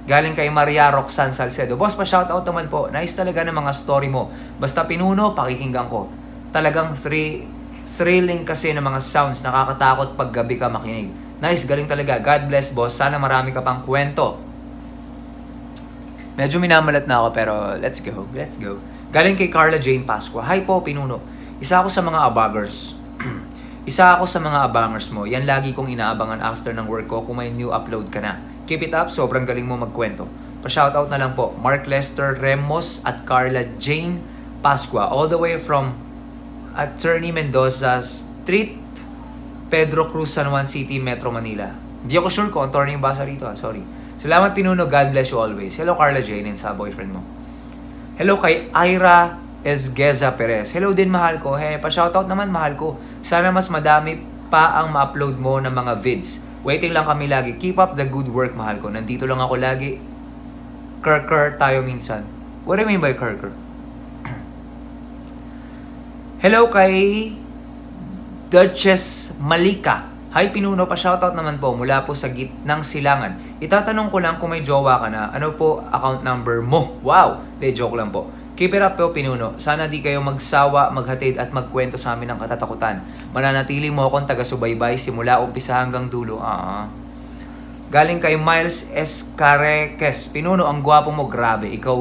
Galing kay Maria Roxanne Salcedo. Boss, pa-shout out naman po. Nice talaga ng mga story mo. Basta Pinuno, pakikinggan ko. Talagang thrilling kasi ng mga sounds. Nakakatakot pag gabi ka makinig. Nice, galing talaga. God bless, boss. Sana marami ka pang kwento. Medyo minamalat na ako pero let's go. Galing kay Carla Jane Pasqua. Hi po, Pinuno. Isa ako sa mga abangers mo. Yan lagi kong inaabangan after ng work ko kung may new upload ka na. Keep it up, sobrang galing mo magkwento. Pa-shoutout na lang po. Mark Lester Remos at Carla Jane Pasqua. All the way from Attorney Mendoza Street, Pedro Cruz, San Juan City, Metro Manila. Hindi ako sure kung attorney yung basa rito, sorry. Salamat Pinuno, God bless you always. Hello Carla Jane and sa boyfriend mo. Hello kay Ira Esgeza Perez. Hello din mahal ko. Hey, pa-shoutout naman mahal ko. Sana mas madami pa ang ma-upload mo ng mga vids. Waiting lang kami lagi. Keep up the good work mahal ko. Nandito lang ako lagi. Kerker tayo minsan. What do you mean by kerker? Hello kay Duchess Malika. Hi Pinuno, pa-shoutout naman po mula po sa gitnang silangan. Itatanong ko lang kung may jowa ka na, ano po account number mo? Wow! De, joke lang po. Keep it up po Pinuno. Sana di kayo magsawa, maghatid at magkwento sa amin ng katatakutan. Mananatili mo akong taga-subaybay simula umpisa hanggang dulo. Galing kay Miles Escareques. Pinuno, ang gwapo mo, grabe. Ikaw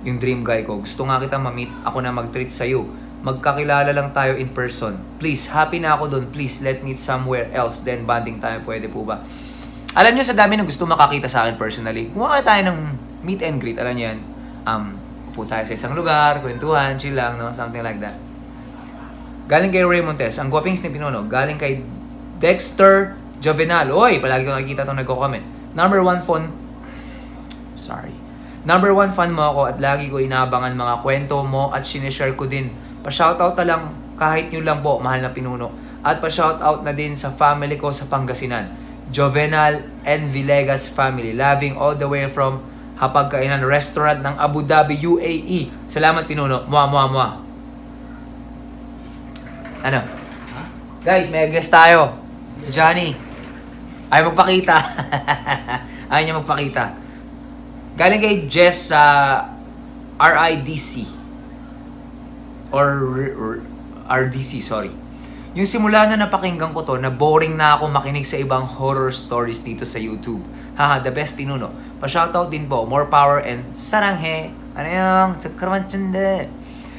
yung dream guy ko. Gusto nga kita ma-meet. Ako na mag-treat sa'yo. Magkakilala lang tayo in person. Please, happy na ako doon. Please, let me somewhere else. Then, bonding tayo. Pwede po ba? Alam niyo, sa dami ng gusto makakita sa akin personally, kumuha tayo ng meet and greet. Alam niyo yan? Upo tayo sa isang lugar, kwentuhan, chill lang, no? Something like that. Galing kay Ray Montes. Ang gwapings ni Pinuno. Galing kay Dexter Jovenal. Oy, palagi ko nakikita itong nagko-comment. Number 1 fan mo ako at lagi ko inaabangan mga kwento mo at sinishare ko din. Pa-shoutout na lang, kahit yun lang po, mahal na Pinuno. At pa-shoutout na din sa family ko sa Pangasinan. Jovenal and Villegas family. Loving all the way from Hapagkainan Restaurant ng Abu Dhabi, UAE. Salamat Pinuno. Mua. Ano? Guys, may guest tayo. Si Johnny. Ayaw magpakita. Ayaw niya magpakita. Galing kay Jess sa RIDC. Or RDC, sorry. Yung simula na napakinggan ko to, na boring na ako makinig sa ibang horror stories dito sa YouTube. Haha, the best Pinuno. Pa-shoutout din po. More power and saranghe. Ano yung? Sakramanchande.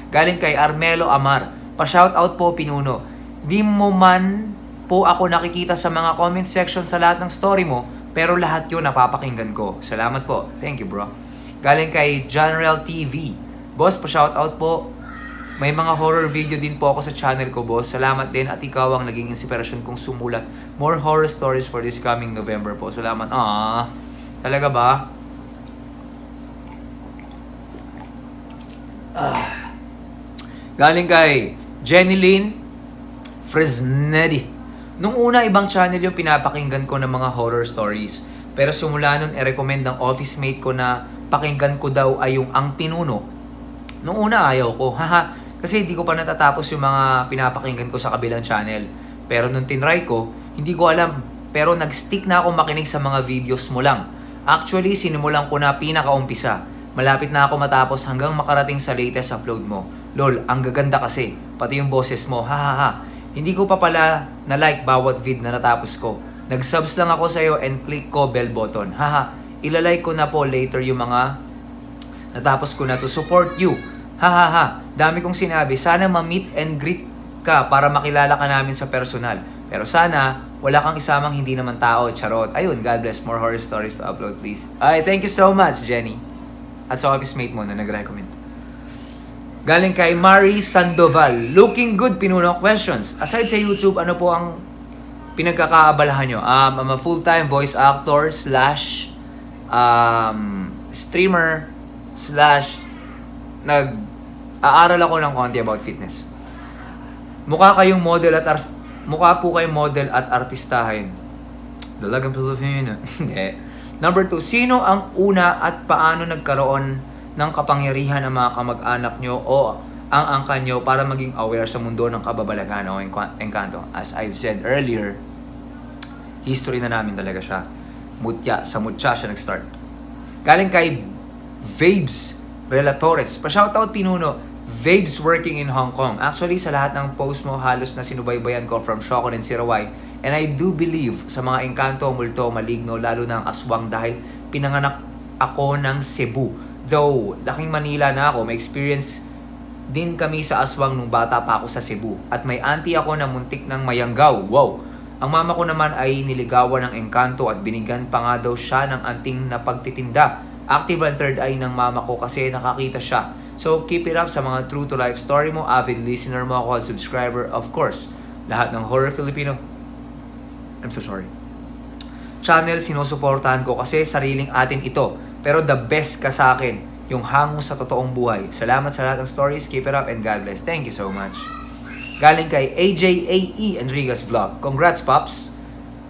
Galing kay Armelo Amar. Pa-shoutout po Pinuno. Di mo man po ako nakikita sa mga comment section sa lahat ng story mo, pero lahat yun napapakinggan ko. Salamat po. Thank you, bro. Galing kay General TV. Boss, pa-shoutout po. May mga horror video din po ako sa channel ko, boss. Salamat din at ikaw ang naging inspirasyon kong sumulat more horror stories for this coming November po. Salamat. Talaga ba? Galing kay Jenny Lynn Fresnedi. Nung una, ibang channel yung pinapakinggan ko ng mga horror stories. Pero simula nun, i-recommend ng office mate ko na pakinggan ko daw ay yung Ang Pinuno. Nung una, ayaw ko. Kasi hindi ko pa natatapos yung mga pinapakinggan ko sa kabilang channel. Pero nung tinry ko, hindi ko alam. Pero nag-stick na ako makinig sa mga videos mo lang. Actually, sinimulan ko na pinakaumpisa. Malapit na ako matapos hanggang makarating sa latest upload mo. Lol, ang gaganda kasi. Pati yung boses mo. Hindi ko pa pala na-like bawat vid na natapos ko. Nag-subs lang ako sa'yo and click ko bell button. Ilalike ko na po later yung mga natapos ko na to support you. Dami kong sinabi, sana ma-meet and greet ka para makilala ka namin sa personal. Pero sana, wala kang isamang hindi naman tao, charot. Ayun, God bless, more horror stories to upload, please. Ay, thank you so much, Jenny. At sa office mate mo na nag-recommend. Galing kay Marie Sandoval. Looking good, Pinuno. Questions. Aside sa YouTube, ano po ang pinagkakaabalahan nyo? I'm a full-time voice actor / streamer / nag-aaral ako ng konti about fitness. Mukha po kayong model at artistahin. Dalagang Pilipino. Number 2, sino ang una at paano nagkaroon ng kapangyarihan ng mga kamag-anak nyo o ang angkan nyo para maging aware sa mundo ng kababalaghan o engkanto? As I've said earlier, history na namin talaga siya. Sa mutya siya nag-start. Galing kay Vabes Relatores. Pa-shoutout Pinuno. Vabes working in Hong Kong. Actually, sa lahat ng post mo, halos na sinubaybayan ko from Shokon and Sirawai. And I do believe sa mga engkanto, multo, maligno, lalo na ang aswang dahil pinanganak ako ng Cebu. Though, laking Manila na ako, may experience din kami sa aswang nung bata pa ako sa Cebu. At may auntie ako na muntik ng mayanggaw. Wow! Ang mama ko naman ay niligawan ng engkanto at binigyan pa nga daw siya ng anting na pagtitinda. Active ang third eye ng mama ko kasi nakakita siya. So, keep it up sa mga true to life story mo, avid listener mo ako at subscriber. Of course, lahat ng Horror Filipino, I'm so sorry, channel sinusuportahan ko kasi sariling atin ito. Pero the best ka sa akin, yung hango sa totoong buhay. Salamat sa lahat ng stories, keep it up, and God bless. Thank you so much. Galing kay AJAE Enriquez Vlog. Congrats, Pops!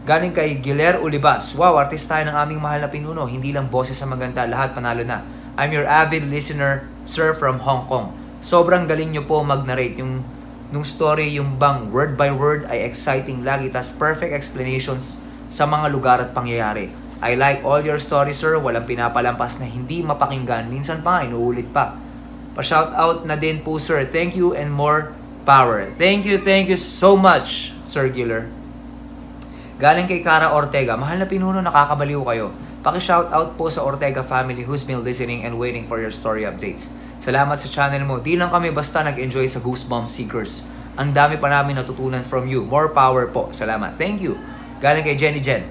Galing kay Giler Ulibas. Wow, artist tayo ng aming mahal na pinuno. Hindi lang boses sa maganda, lahat panalo na. I'm your avid listener, sir, from Hong Kong. Sobrang galing nyo po mag-narrate. Nung story, yung bang word by word ay exciting lagi. Tas perfect explanations sa mga lugar at pangyayari. I like all your stories, sir. Walang pinapalampas na hindi mapakinggan. Minsan pa, inuulit pa. Pa-shoutout na din po, sir. Thank you and more power. Thank you so much, Sir Giller. Galing kay Cara Ortega. Mahal na pinuno, nakakabaliw kayo. Paki-shoutout po sa Ortega family who's been listening and waiting for your story updates. Salamat sa channel mo. Di lang kami basta nag-enjoy sa Goosebumps Seekers. Ang dami pa namin natutunan from you. More power po. Salamat. Thank you. Galing kay Jenny Jen.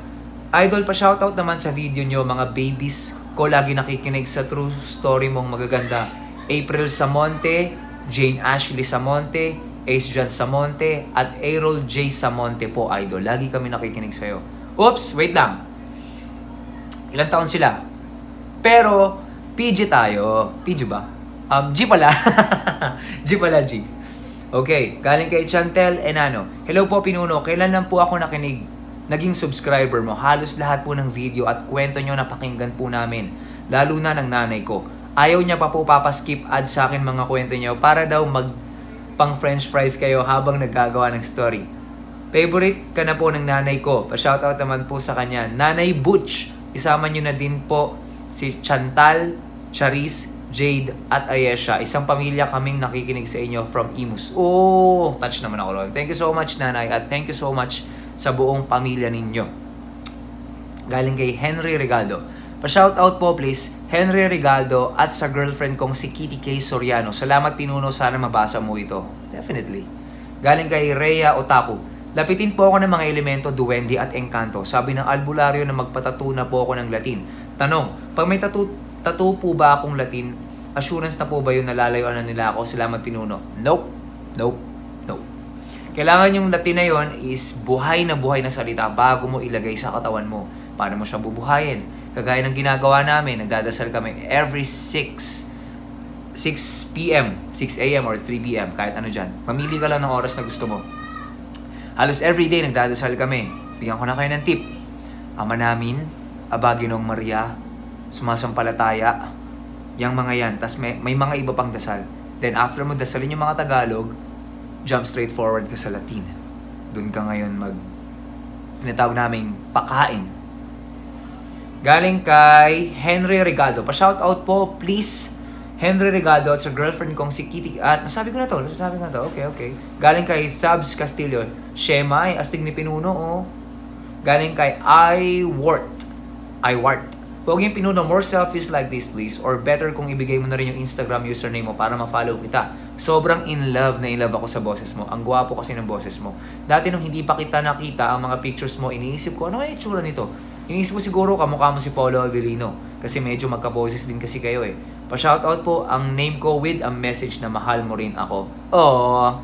Idol, pa-shoutout naman sa video nyo, mga babies ko lagi nakikinig sa true story mong magaganda. April Samonte, Jane Ashley Samonte, Ace John Samonte, at Errol J. Samonte po, Idol. Lagi kami nakikinig sa'yo. Oops, wait lang. Ilang taon sila? Pero, PG tayo. PG ba? G pala. G pala, G. Okay, galing kay Chantel Enano. Hello po, Pinuno. Kailan lang po ako naging subscriber mo? Halos lahat po ng video at kwento nyo napakinggan po namin. Lalo na ng nanay ko. Ayaw niya pa po papaskip ad sa akin mga kwento nyo para daw pang french fries kayo habang naggagawa ng story. Favorite ka na po ng nanay ko. Pa-shoutout naman po sa kanya. Nanay Butch. Isama nyo na din po si Chantal, Charis, Jade, at Ayesha. Isang pamilya kaming nakikinig sa inyo from Imus. Oh, touch naman ako ron. Thank you so much, nanay, at thank you so much sa buong pamilya ninyo. Galing kay Henry Regaldo. Pa-shoutout po please, Henry Regaldo at sa girlfriend kong si Kitty K. Soriano. Salamat, Pinuno. Sana mabasa mo ito. Definitely. Galing kay Rhea Otaku. Lapitin po ako ng mga elemento, duwende at engkanto. Sabi ng albularyo na magpatattoo na po ako ng Latin. Tanong, pag may tattoo po ba akong Latin, assurance na po ba yun nalalayuan na nila ako? Salamat, Pinuno. Nope. Kailangan yung Latin na yun is buhay na salita bago mo ilagay sa katawan mo. Paano mo siya bubuhayin? Kagaya ng ginagawa namin, nagdadasal kami every 6 p.m., 6 a.m. or 3 p.m. Kahit ano dyan. Mamili ka lang ng oras na gusto mo. Halos everyday nagdadasal kami. Bigyan ko na kayo ng tip. Ama namin, Aba Ginoong Maria, sumasampalataya, yang mga yan. Tas may mga iba pang dasal. Then after mo dasalin yung mga Tagalog, jump straight forward ka sa Latin. Doon ka ngayon tinatawag naming pakain. Galing kay Henry Regaldo. Pa-shoutout po, please. Henry Regaldo at sa girlfriend kong si Kitty. Nasabi ko na to. Okay. Galing kay Thabs Castillo. Shemay, astig ni Pinuno, oh. Galing kay Iwart. Huwag yung Pinuno, more selfies like this, please. Or better kung ibigay mo na rin yung Instagram username mo para ma-follow kita. Sobrang in love ako sa boses mo. Ang gwapo kasi ng boses mo. Dati nung hindi pa kita nakita ang mga pictures mo, iniisip ko, ano kaya itsura nito? Iniisip ko siguro kamukha mo si Paulo Avellino. Kasi medyo magka-boses din kasi kayo eh. Pa-shoutout po ang name ko with a message na mahal mo rin ako. Oh.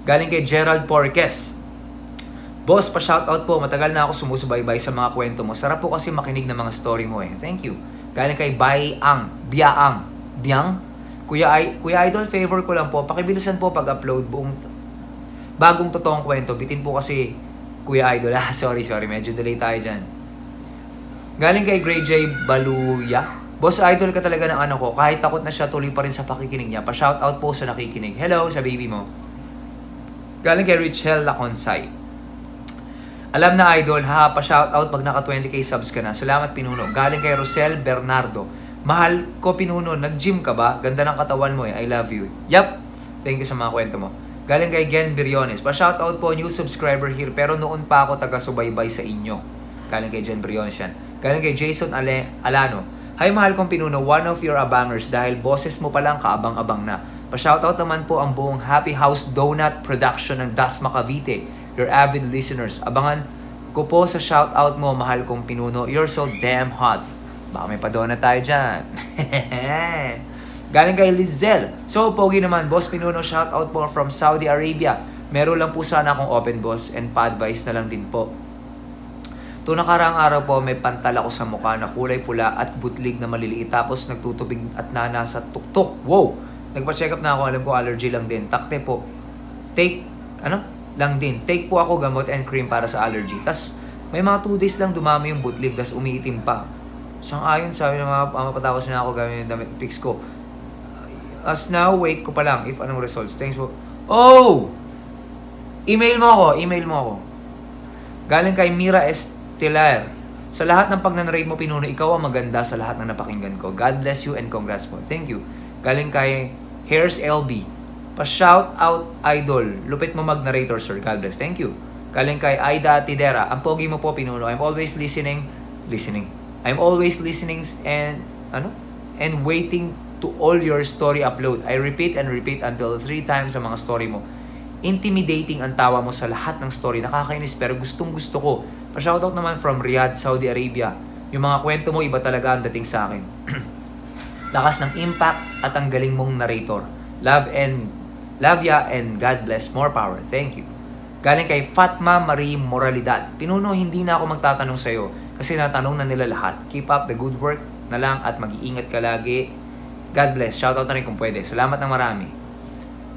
Galing kay Gerald Porques. Boss, pa-shoutout po. Matagal na ako sumusubaybay sa mga kwento mo. Sarap po kasi makinig ng mga story mo eh. Thank you. Galing kay Biang. Kuya Idol, favor ko lang po. Pakibilisan po pag-upload bagong totoong kwento. Bitin po kasi Kuya Idol. Sorry. Medyo delay tayo dyan. Galing kay Gray J. Baluya. Boss, idol ka talaga ng ano ko. Kahit takot na siya, tuloy pa rin sa pakikinig niya. Pa-shoutout po sa nakikinig. Hello sa baby mo. Galing kay Richelle Laconsay. Alam na, idol, pa-shoutout pag naka 20k subs ka na. Salamat, Pinuno. Galing kay Rosel Bernardo. Mahal ko, Pinuno. Nag-gym ka ba? Ganda ng katawan mo eh. I love you. Yup. Thank you sa mga kwento mo. Galing kay Gen Briones. Pa-shoutout po, new subscriber here. Pero noon pa ako taga-subaybay sa inyo. Galing kay Gen Briones yan. Galing kay Jason Alano. Hi, mahal kong Pinuno, one of your abangers dahil boses mo palang kaabang-abang na. Pa-shoutout naman po ang buong Happy House Donut Production ng Dasma Cavite, your avid listeners. Abangan ko po sa shoutout mo, mahal kong Pinuno. You're so damn hot. Baka may pa-donut tayo dyan. Galing kay Lizelle. So, pogi naman, Boss Pinuno, shout out po from Saudi Arabia. Meron lang po sana akong open boss and pa-advice na lang din po. Ito nakaraang araw po, may pantal ako sa mukha na kulay pula at butlig na maliliit. Tapos nagtutubig at nasa tuktok. Wow! Nagpa-check up na ako, alam ko allergy lang din. Takte po. Lang din. Take po ako gamot and cream para sa allergy. Tas may mga 2 days lang dumami yung butlig, tas umiitim pa. Sang-ayon, sabi ng mga mapatapos na ako gamit yung damit fix ko. As now, wait ko pa lang if anong results. Thanks po. Oh! Email mo ako. Galing kay Mira Estelar. Sa lahat ng pag-narrate mo, Pinuno, ikaw ang maganda sa lahat ng napakinggan ko. God bless you and congrats po. Thank you. Galing kay Hairs LB. Pa-shout out, idol. Lupit mo mag-narrator, sir. God bless. Thank you. Galing kay Aida Tidera. Ang pogi mo po, Pinuno. I'm always listening. I'm always listening and waiting to all your story upload. I repeat and repeat until 3 times sa mga story mo. Intimidating ang tawa mo sa lahat ng story. Nakakainis pero gustong gusto ko. Pa-shoutout naman from Riyadh, Saudi Arabia. Yung mga kwento mo, iba talaga ang dating sa akin. Lakas ng impact at ang galing mong narrator. Love ya and God bless. More power. Thank you. Galing kay Fatma Marie Moralidad. Pinuno, hindi na ako magtatanong sa'yo kasi natanong na nila lahat. Keep up the good work na lang at mag-iingat ka lagi. God bless. Shoutout na rin kung pwede. Salamat ng marami.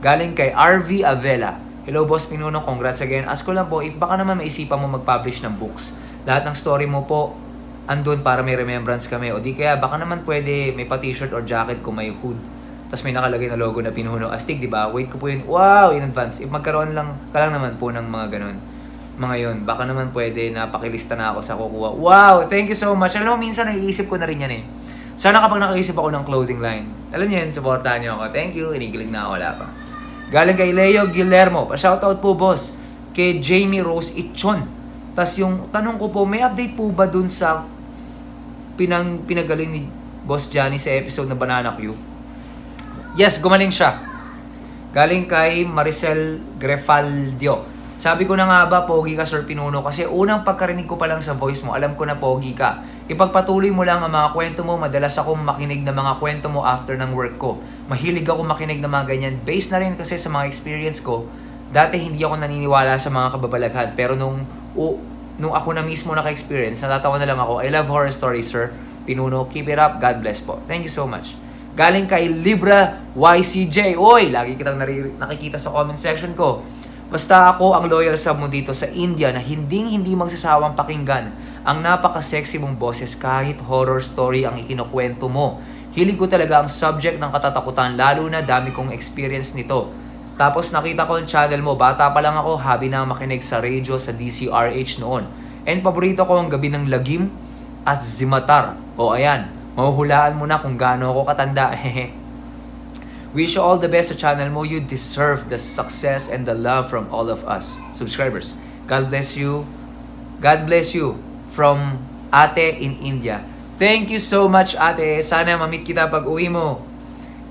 Galing kay RV Avela. Hello, Boss Pinuno. Congrats again. Ask ko lang po, if baka naman maisipan mo mag-publish ng books. Lahat ng story mo po, andun para may remembrance kami. O di kaya, baka naman pwede may pa-t-shirt or jacket kung may hood. Tapos may nakalagay na logo na Pinuno. Astig, di ba? Wait ko po yun. Wow! In advance. If magkaroon lang ka lang naman po ng mga ganun. Mga yun. Baka naman pwede napakilista na ako sa kukuha. Wow! Thank you so much. Alam mo, minsan naiisip ko na rin yan eh. Sana kapag nakaisip ako ng clothing line, alam niyo yun, supportahan niyo ako. Thank you, inigilig na ako, wala pa. Galing kay Leo Guillermo, pa-shoutout po boss, kay Jamie Rose Itchon. Tas yung tanong ko po, may update po ba dun sa pinagaling ni Boss Johnny sa episode na Banana Q? Yes, gumaling siya. Galing kay Maricel Grefaldio. Sabi ko na nga ba, pogi ka Sir Pinuno, kasi unang pagkarinig ko pa lang sa voice mo, alam ko na pogi ka. Ipagpatuloy mo lang ang mga kwento mo, madalas akong makinig ng mga kwento mo after ng work ko. Mahilig ako makinig ng mga ganyan. Based na rin kasi sa mga experience ko, dati hindi ako naniniwala sa mga kababalaghan, pero nung ako na mismo naka-experience, natatawa na lang ako. I love horror stories, Sir Pinuno. Keep it up. God bless po. Thank you so much. Galing kay Libra YCJ. Oy, lagi kitang nakikita sa comment section ko. Basta ako ang loyal sub mo dito sa India na hindi magsasawang pakinggan ang napaka-sexy mong boses kahit horror story ang ikinukwento mo. Hilig ko talaga ang subject ng katatakutan, lalo na dami kong experience nito. Tapos nakita ko ang channel mo, bata pa lang ako, habi na makinig sa radio sa DCRH noon. And paborito ko ang Gabi ng Lagim at Zimatar. O ayan, mahuhulaan mo na kung gaano ako katanda. Wish you all the best sa channel mo. You deserve the success and the love from all of us subscribers. God bless you. God bless you from Ate in India. Thank you so much, Ate. Sana ma-meet kita pag uwi mo.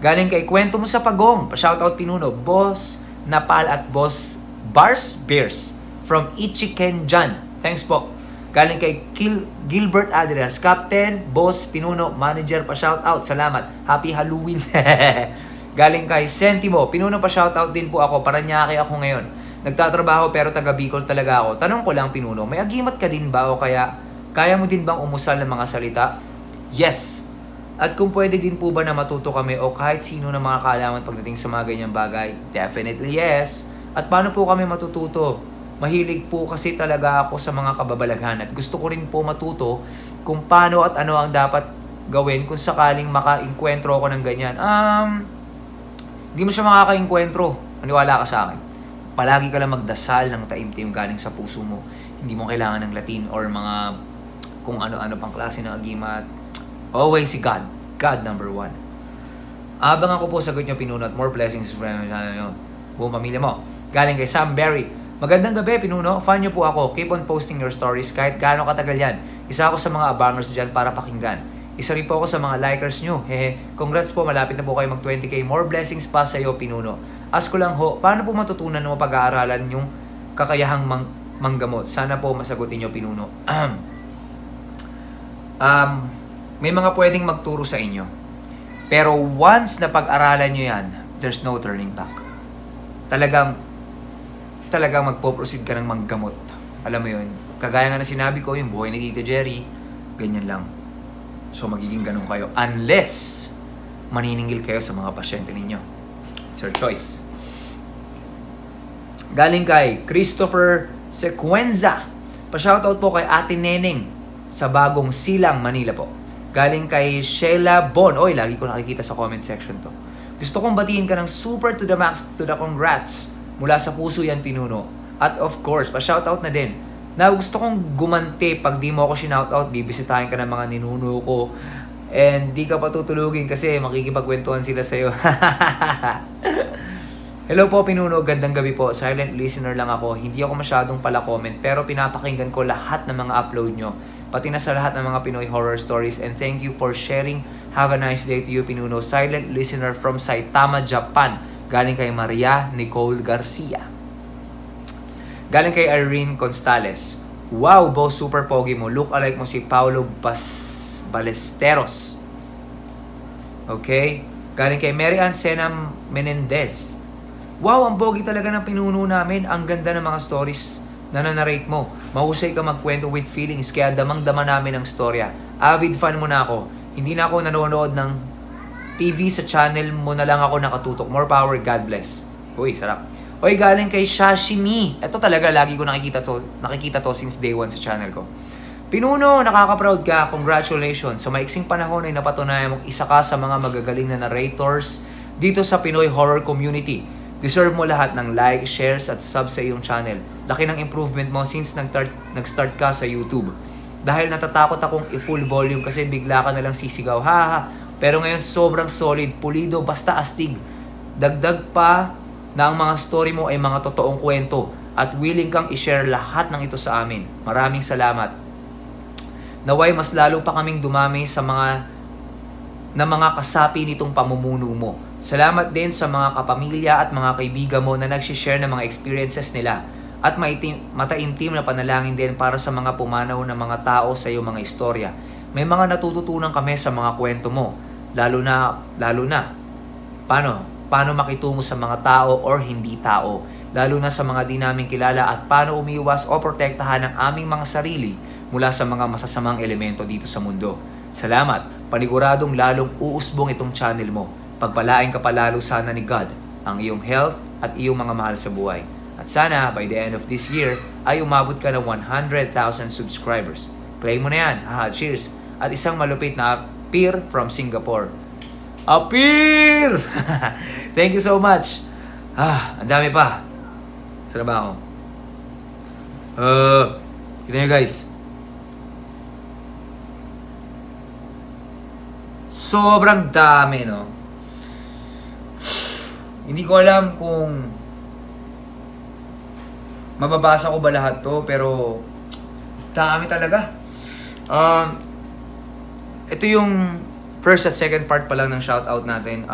Galing kay Kwento Mo sa Pagong. Pa-shoutout Pinuno. Boss Napal at Boss Bars Bears from Ichikenjan. Thanks po. Galing kay Gilbert Adrias. Captain, Boss Pinuno, Manager. Pa-shoutout. Salamat. Happy Halloween. Galing kay Sentimo. Pinuno, pa-shoutout din po ako. Paranaque ako ngayon. Nagtatrabaho pero taga Bicol talaga ako. Tanong ko lang, Pinuno, may agimat ka din ba o kaya mo din bang umusal ng mga salita? Yes. At kung pwede din po ba na matuto kami o kahit sino na mga kaalaman pagdating sa mga ganyang bagay? Definitely yes. At paano po kami matututo? Mahilig po kasi talaga ako sa mga kababalaghan at gusto ko rin po matuto kung paano at ano ang dapat gawin kung sakaling maka-inkwentro ako ng ganyan. Hindi mo siya makaka-inkwentro. Maniwala ka sa akin. Palagi ka lang magdasal ng taimtim galing sa puso mo. Hindi mo kailangan ng Latin or mga kung ano-ano pang klase ng agimat. Always si God. God number 1. Abang ako po sagot nyo, Pinuno, at more blessings from buong pamilya mo. Galing kay Sam Berry. Magandang gabi, Pinuno. Fan nyo po ako. Keep on posting your stories kahit gaano katagal yan. Isa ako sa mga abangers dyan para pakinggan. Isa rin po ako sa mga likers nyo. Hehe. Congrats po, malapit na po kayo mag 20k. More blessings pa sa iyo, Pinuno. Ask ko lang ho, paano po matutunan mo pag-aaralan yung kakayahang manggamot? Sana po masagutin nyo, Pinuno. May mga pwedeng magturo sa inyo. Pero once na pag-aralan nyo yan, there's no turning back. Talagang magpo-proceed ka ng manggamot. Alam mo yun, kagaya nga na sinabi ko, yung buhay ni Tito Jerry, ganyan lang. So magiging ganun kayo unless maniningil kayo sa mga pasyente ninyo. It's your choice. Galing kay Christopher Sequenza. Pa-shoutout po kay Ate Neneng sa Bagong Silang, Manila po. Galing kay Sheila Bon. Oy, lagi ko nakikita sa comment section to. Gusto kong batiin ka ng super to the max to the congrats. Mula sa puso yan, Pinuno. At of course, pa-shoutout na din. Na gusto kong gumante pag di mo ako sinoutout, bibisitahin ka ng mga ninuno ko. And di ka pa tutulugin kasi makikipagkwentuhan sila sa'yo. Hello po, Pinuno. Gandang gabi po. Silent listener lang ako. Hindi ako masyadong pala comment pero pinapakinggan ko lahat ng mga upload nyo. Pati na sa lahat ng mga Pinoy horror stories. And thank you for sharing. Have a nice day to you, Pinuno. Silent listener from Saitama, Japan. Galing kay Maria Nicole Garcia. Galing kay Irene Constales. Wow, boss, super pogi mo. Look alike mo si Paulo Balesteros. Okay? Galing kay Mary Ann Sena Menendez. Wow, ang pogi talaga ng Pinuno namin. Ang ganda ng mga stories na nanarrate mo. Mahusay ka magkwento with feelings, kaya damang-dama namin ang storya. Avid fan mo na ako. Hindi na ako nanonood ng TV sa channel mo na lang ako nakatutok. More power, God bless. Uy, sarap. Oy, galing kay Shashimi. Ito talaga, lagi ko nakikita to since day 1 sa channel ko. Pinuno, nakaka-proud ka. Congratulations. Sa maiksing panahon ay napatunayan mong isa ka sa mga magagaling na narrators dito sa Pinoy horror community. Deserve mo lahat ng like, shares at sub sa iyong channel. Laki ng improvement mo since nag-start ka sa YouTube. Dahil natatakot akong i-full volume kasi bigla ka nalang sisigaw. Ha. Pero ngayon sobrang solid, pulido, basta astig. Dagdag pa na ang mga story mo ay mga totoong kwento at willing kang i-share lahat ng ito sa amin. Maraming salamat. Naway mas lalo pa kaming dumami sa mga kasapi nitong pamumuno mo. Salamat din sa mga kapamilya at mga kaibigan mo na nag-share ng mga experiences nila at mataimtim na panalangin din para sa mga pumanaw na mga tao sa iyong mga istorya. May mga natututunan kami sa mga kwento mo, lalo na paano makitungo sa mga tao or hindi tao, lalo na sa mga di namin kilala at paano umiwas o protektahan ang aming mga sarili mula sa mga masasamang elemento dito sa mundo. Salamat, paniguradong lalong uusbong itong channel mo. Pagpalain ka palalo sana ni God ang iyong health at iyong mga mahal sa buhay. At sana by the end of this year ay umabot ka ng 100,000 subscribers. Play mo na yan. Cheers. At isang malupit na peer from Singapore. Apir! Thank you so much. Ang dami pa. Saan ba ako? Kita nyo guys. Sobrang dami, no? Hindi ko alam kung mababasa ko ba lahat to, pero dami talaga. Ito yung first at second part pa lang ng shoutout natin.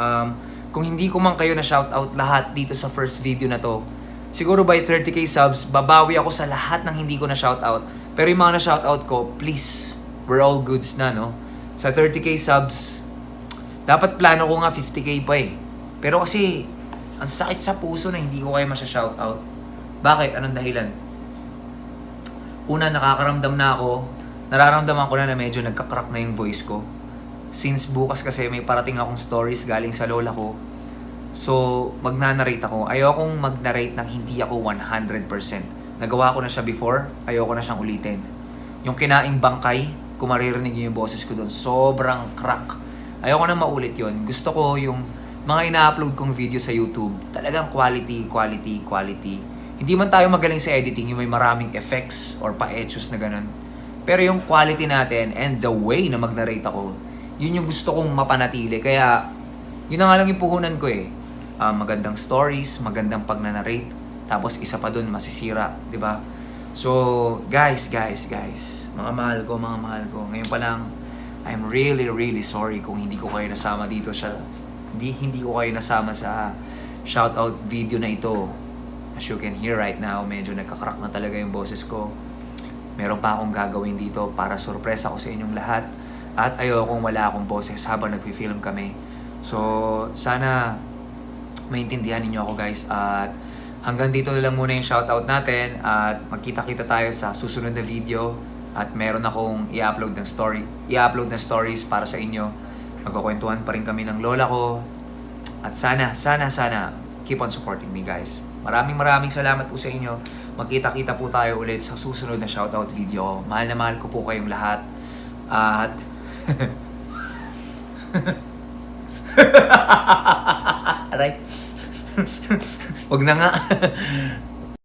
Kung hindi ko man kayo na shoutout lahat dito sa first video na to, siguro by 30k subs, babawi ako sa lahat ng hindi ko na shoutout. Pero yung mga na shoutout ko, please, we're all goods na, no? Sa 30k subs, dapat plano ko nga 50k pa eh. Pero kasi, ang sakit sa puso na hindi ko kayo masya-shoutout. Bakit? Anong dahilan? Una, nakakaramdam na ako. Nararamdaman ko na medyo nagka-crack na yung voice ko. Since bukas kasi may parating akong stories galing sa lola ko. So, magna-narrate ako. Ayokong mag-narrate ng hindi ako 100%. Nagawa ko na siya before, ayoko na siyang ulitin. Yung kinaing bangkay, kung maririnig niyo yung boses ko doon, sobrang crack. Ayoko na maulit yon. Gusto ko yung mga ina-upload kong video sa YouTube, talagang quality. Hindi man tayo magaling sa editing, yung may maraming effects or pa-etchos na ganun. Pero yung quality natin and the way na mag-narrate ako, yun yung gusto kong mapanatili. Kaya, yun na nga lang yung puhunan ko eh. Magandang stories, magandang pag-narrate, tapos isa pa dun, masisira, di ba? So, guys, mga mahal ko, ngayon pa lang, I'm really sorry kung hindi ko kayo nasama dito hindi ko kayo nasama sa shoutout video na ito. As you can hear right now, medyo nagka-crack na talaga yung boses ko. Meron pa akong gagawin dito para sorpresa ko sa inyong lahat. At ayokong wala akong boses habang nagfi-film kami. So, sana maintindihan ninyo ako guys. At hanggang dito na lang muna yung shoutout natin. At magkita-kita tayo sa susunod na video. At meron akong i-upload na stories para sa inyo. Magkukwentuhan pa rin kami ng lola ko. At sana, keep on supporting me guys. Maraming salamat po sa inyo. Magkita-kita po tayo ulit sa susunod na shoutout video. Mahal na mahal ko po kayong lahat. At... Aray. Wag na nga.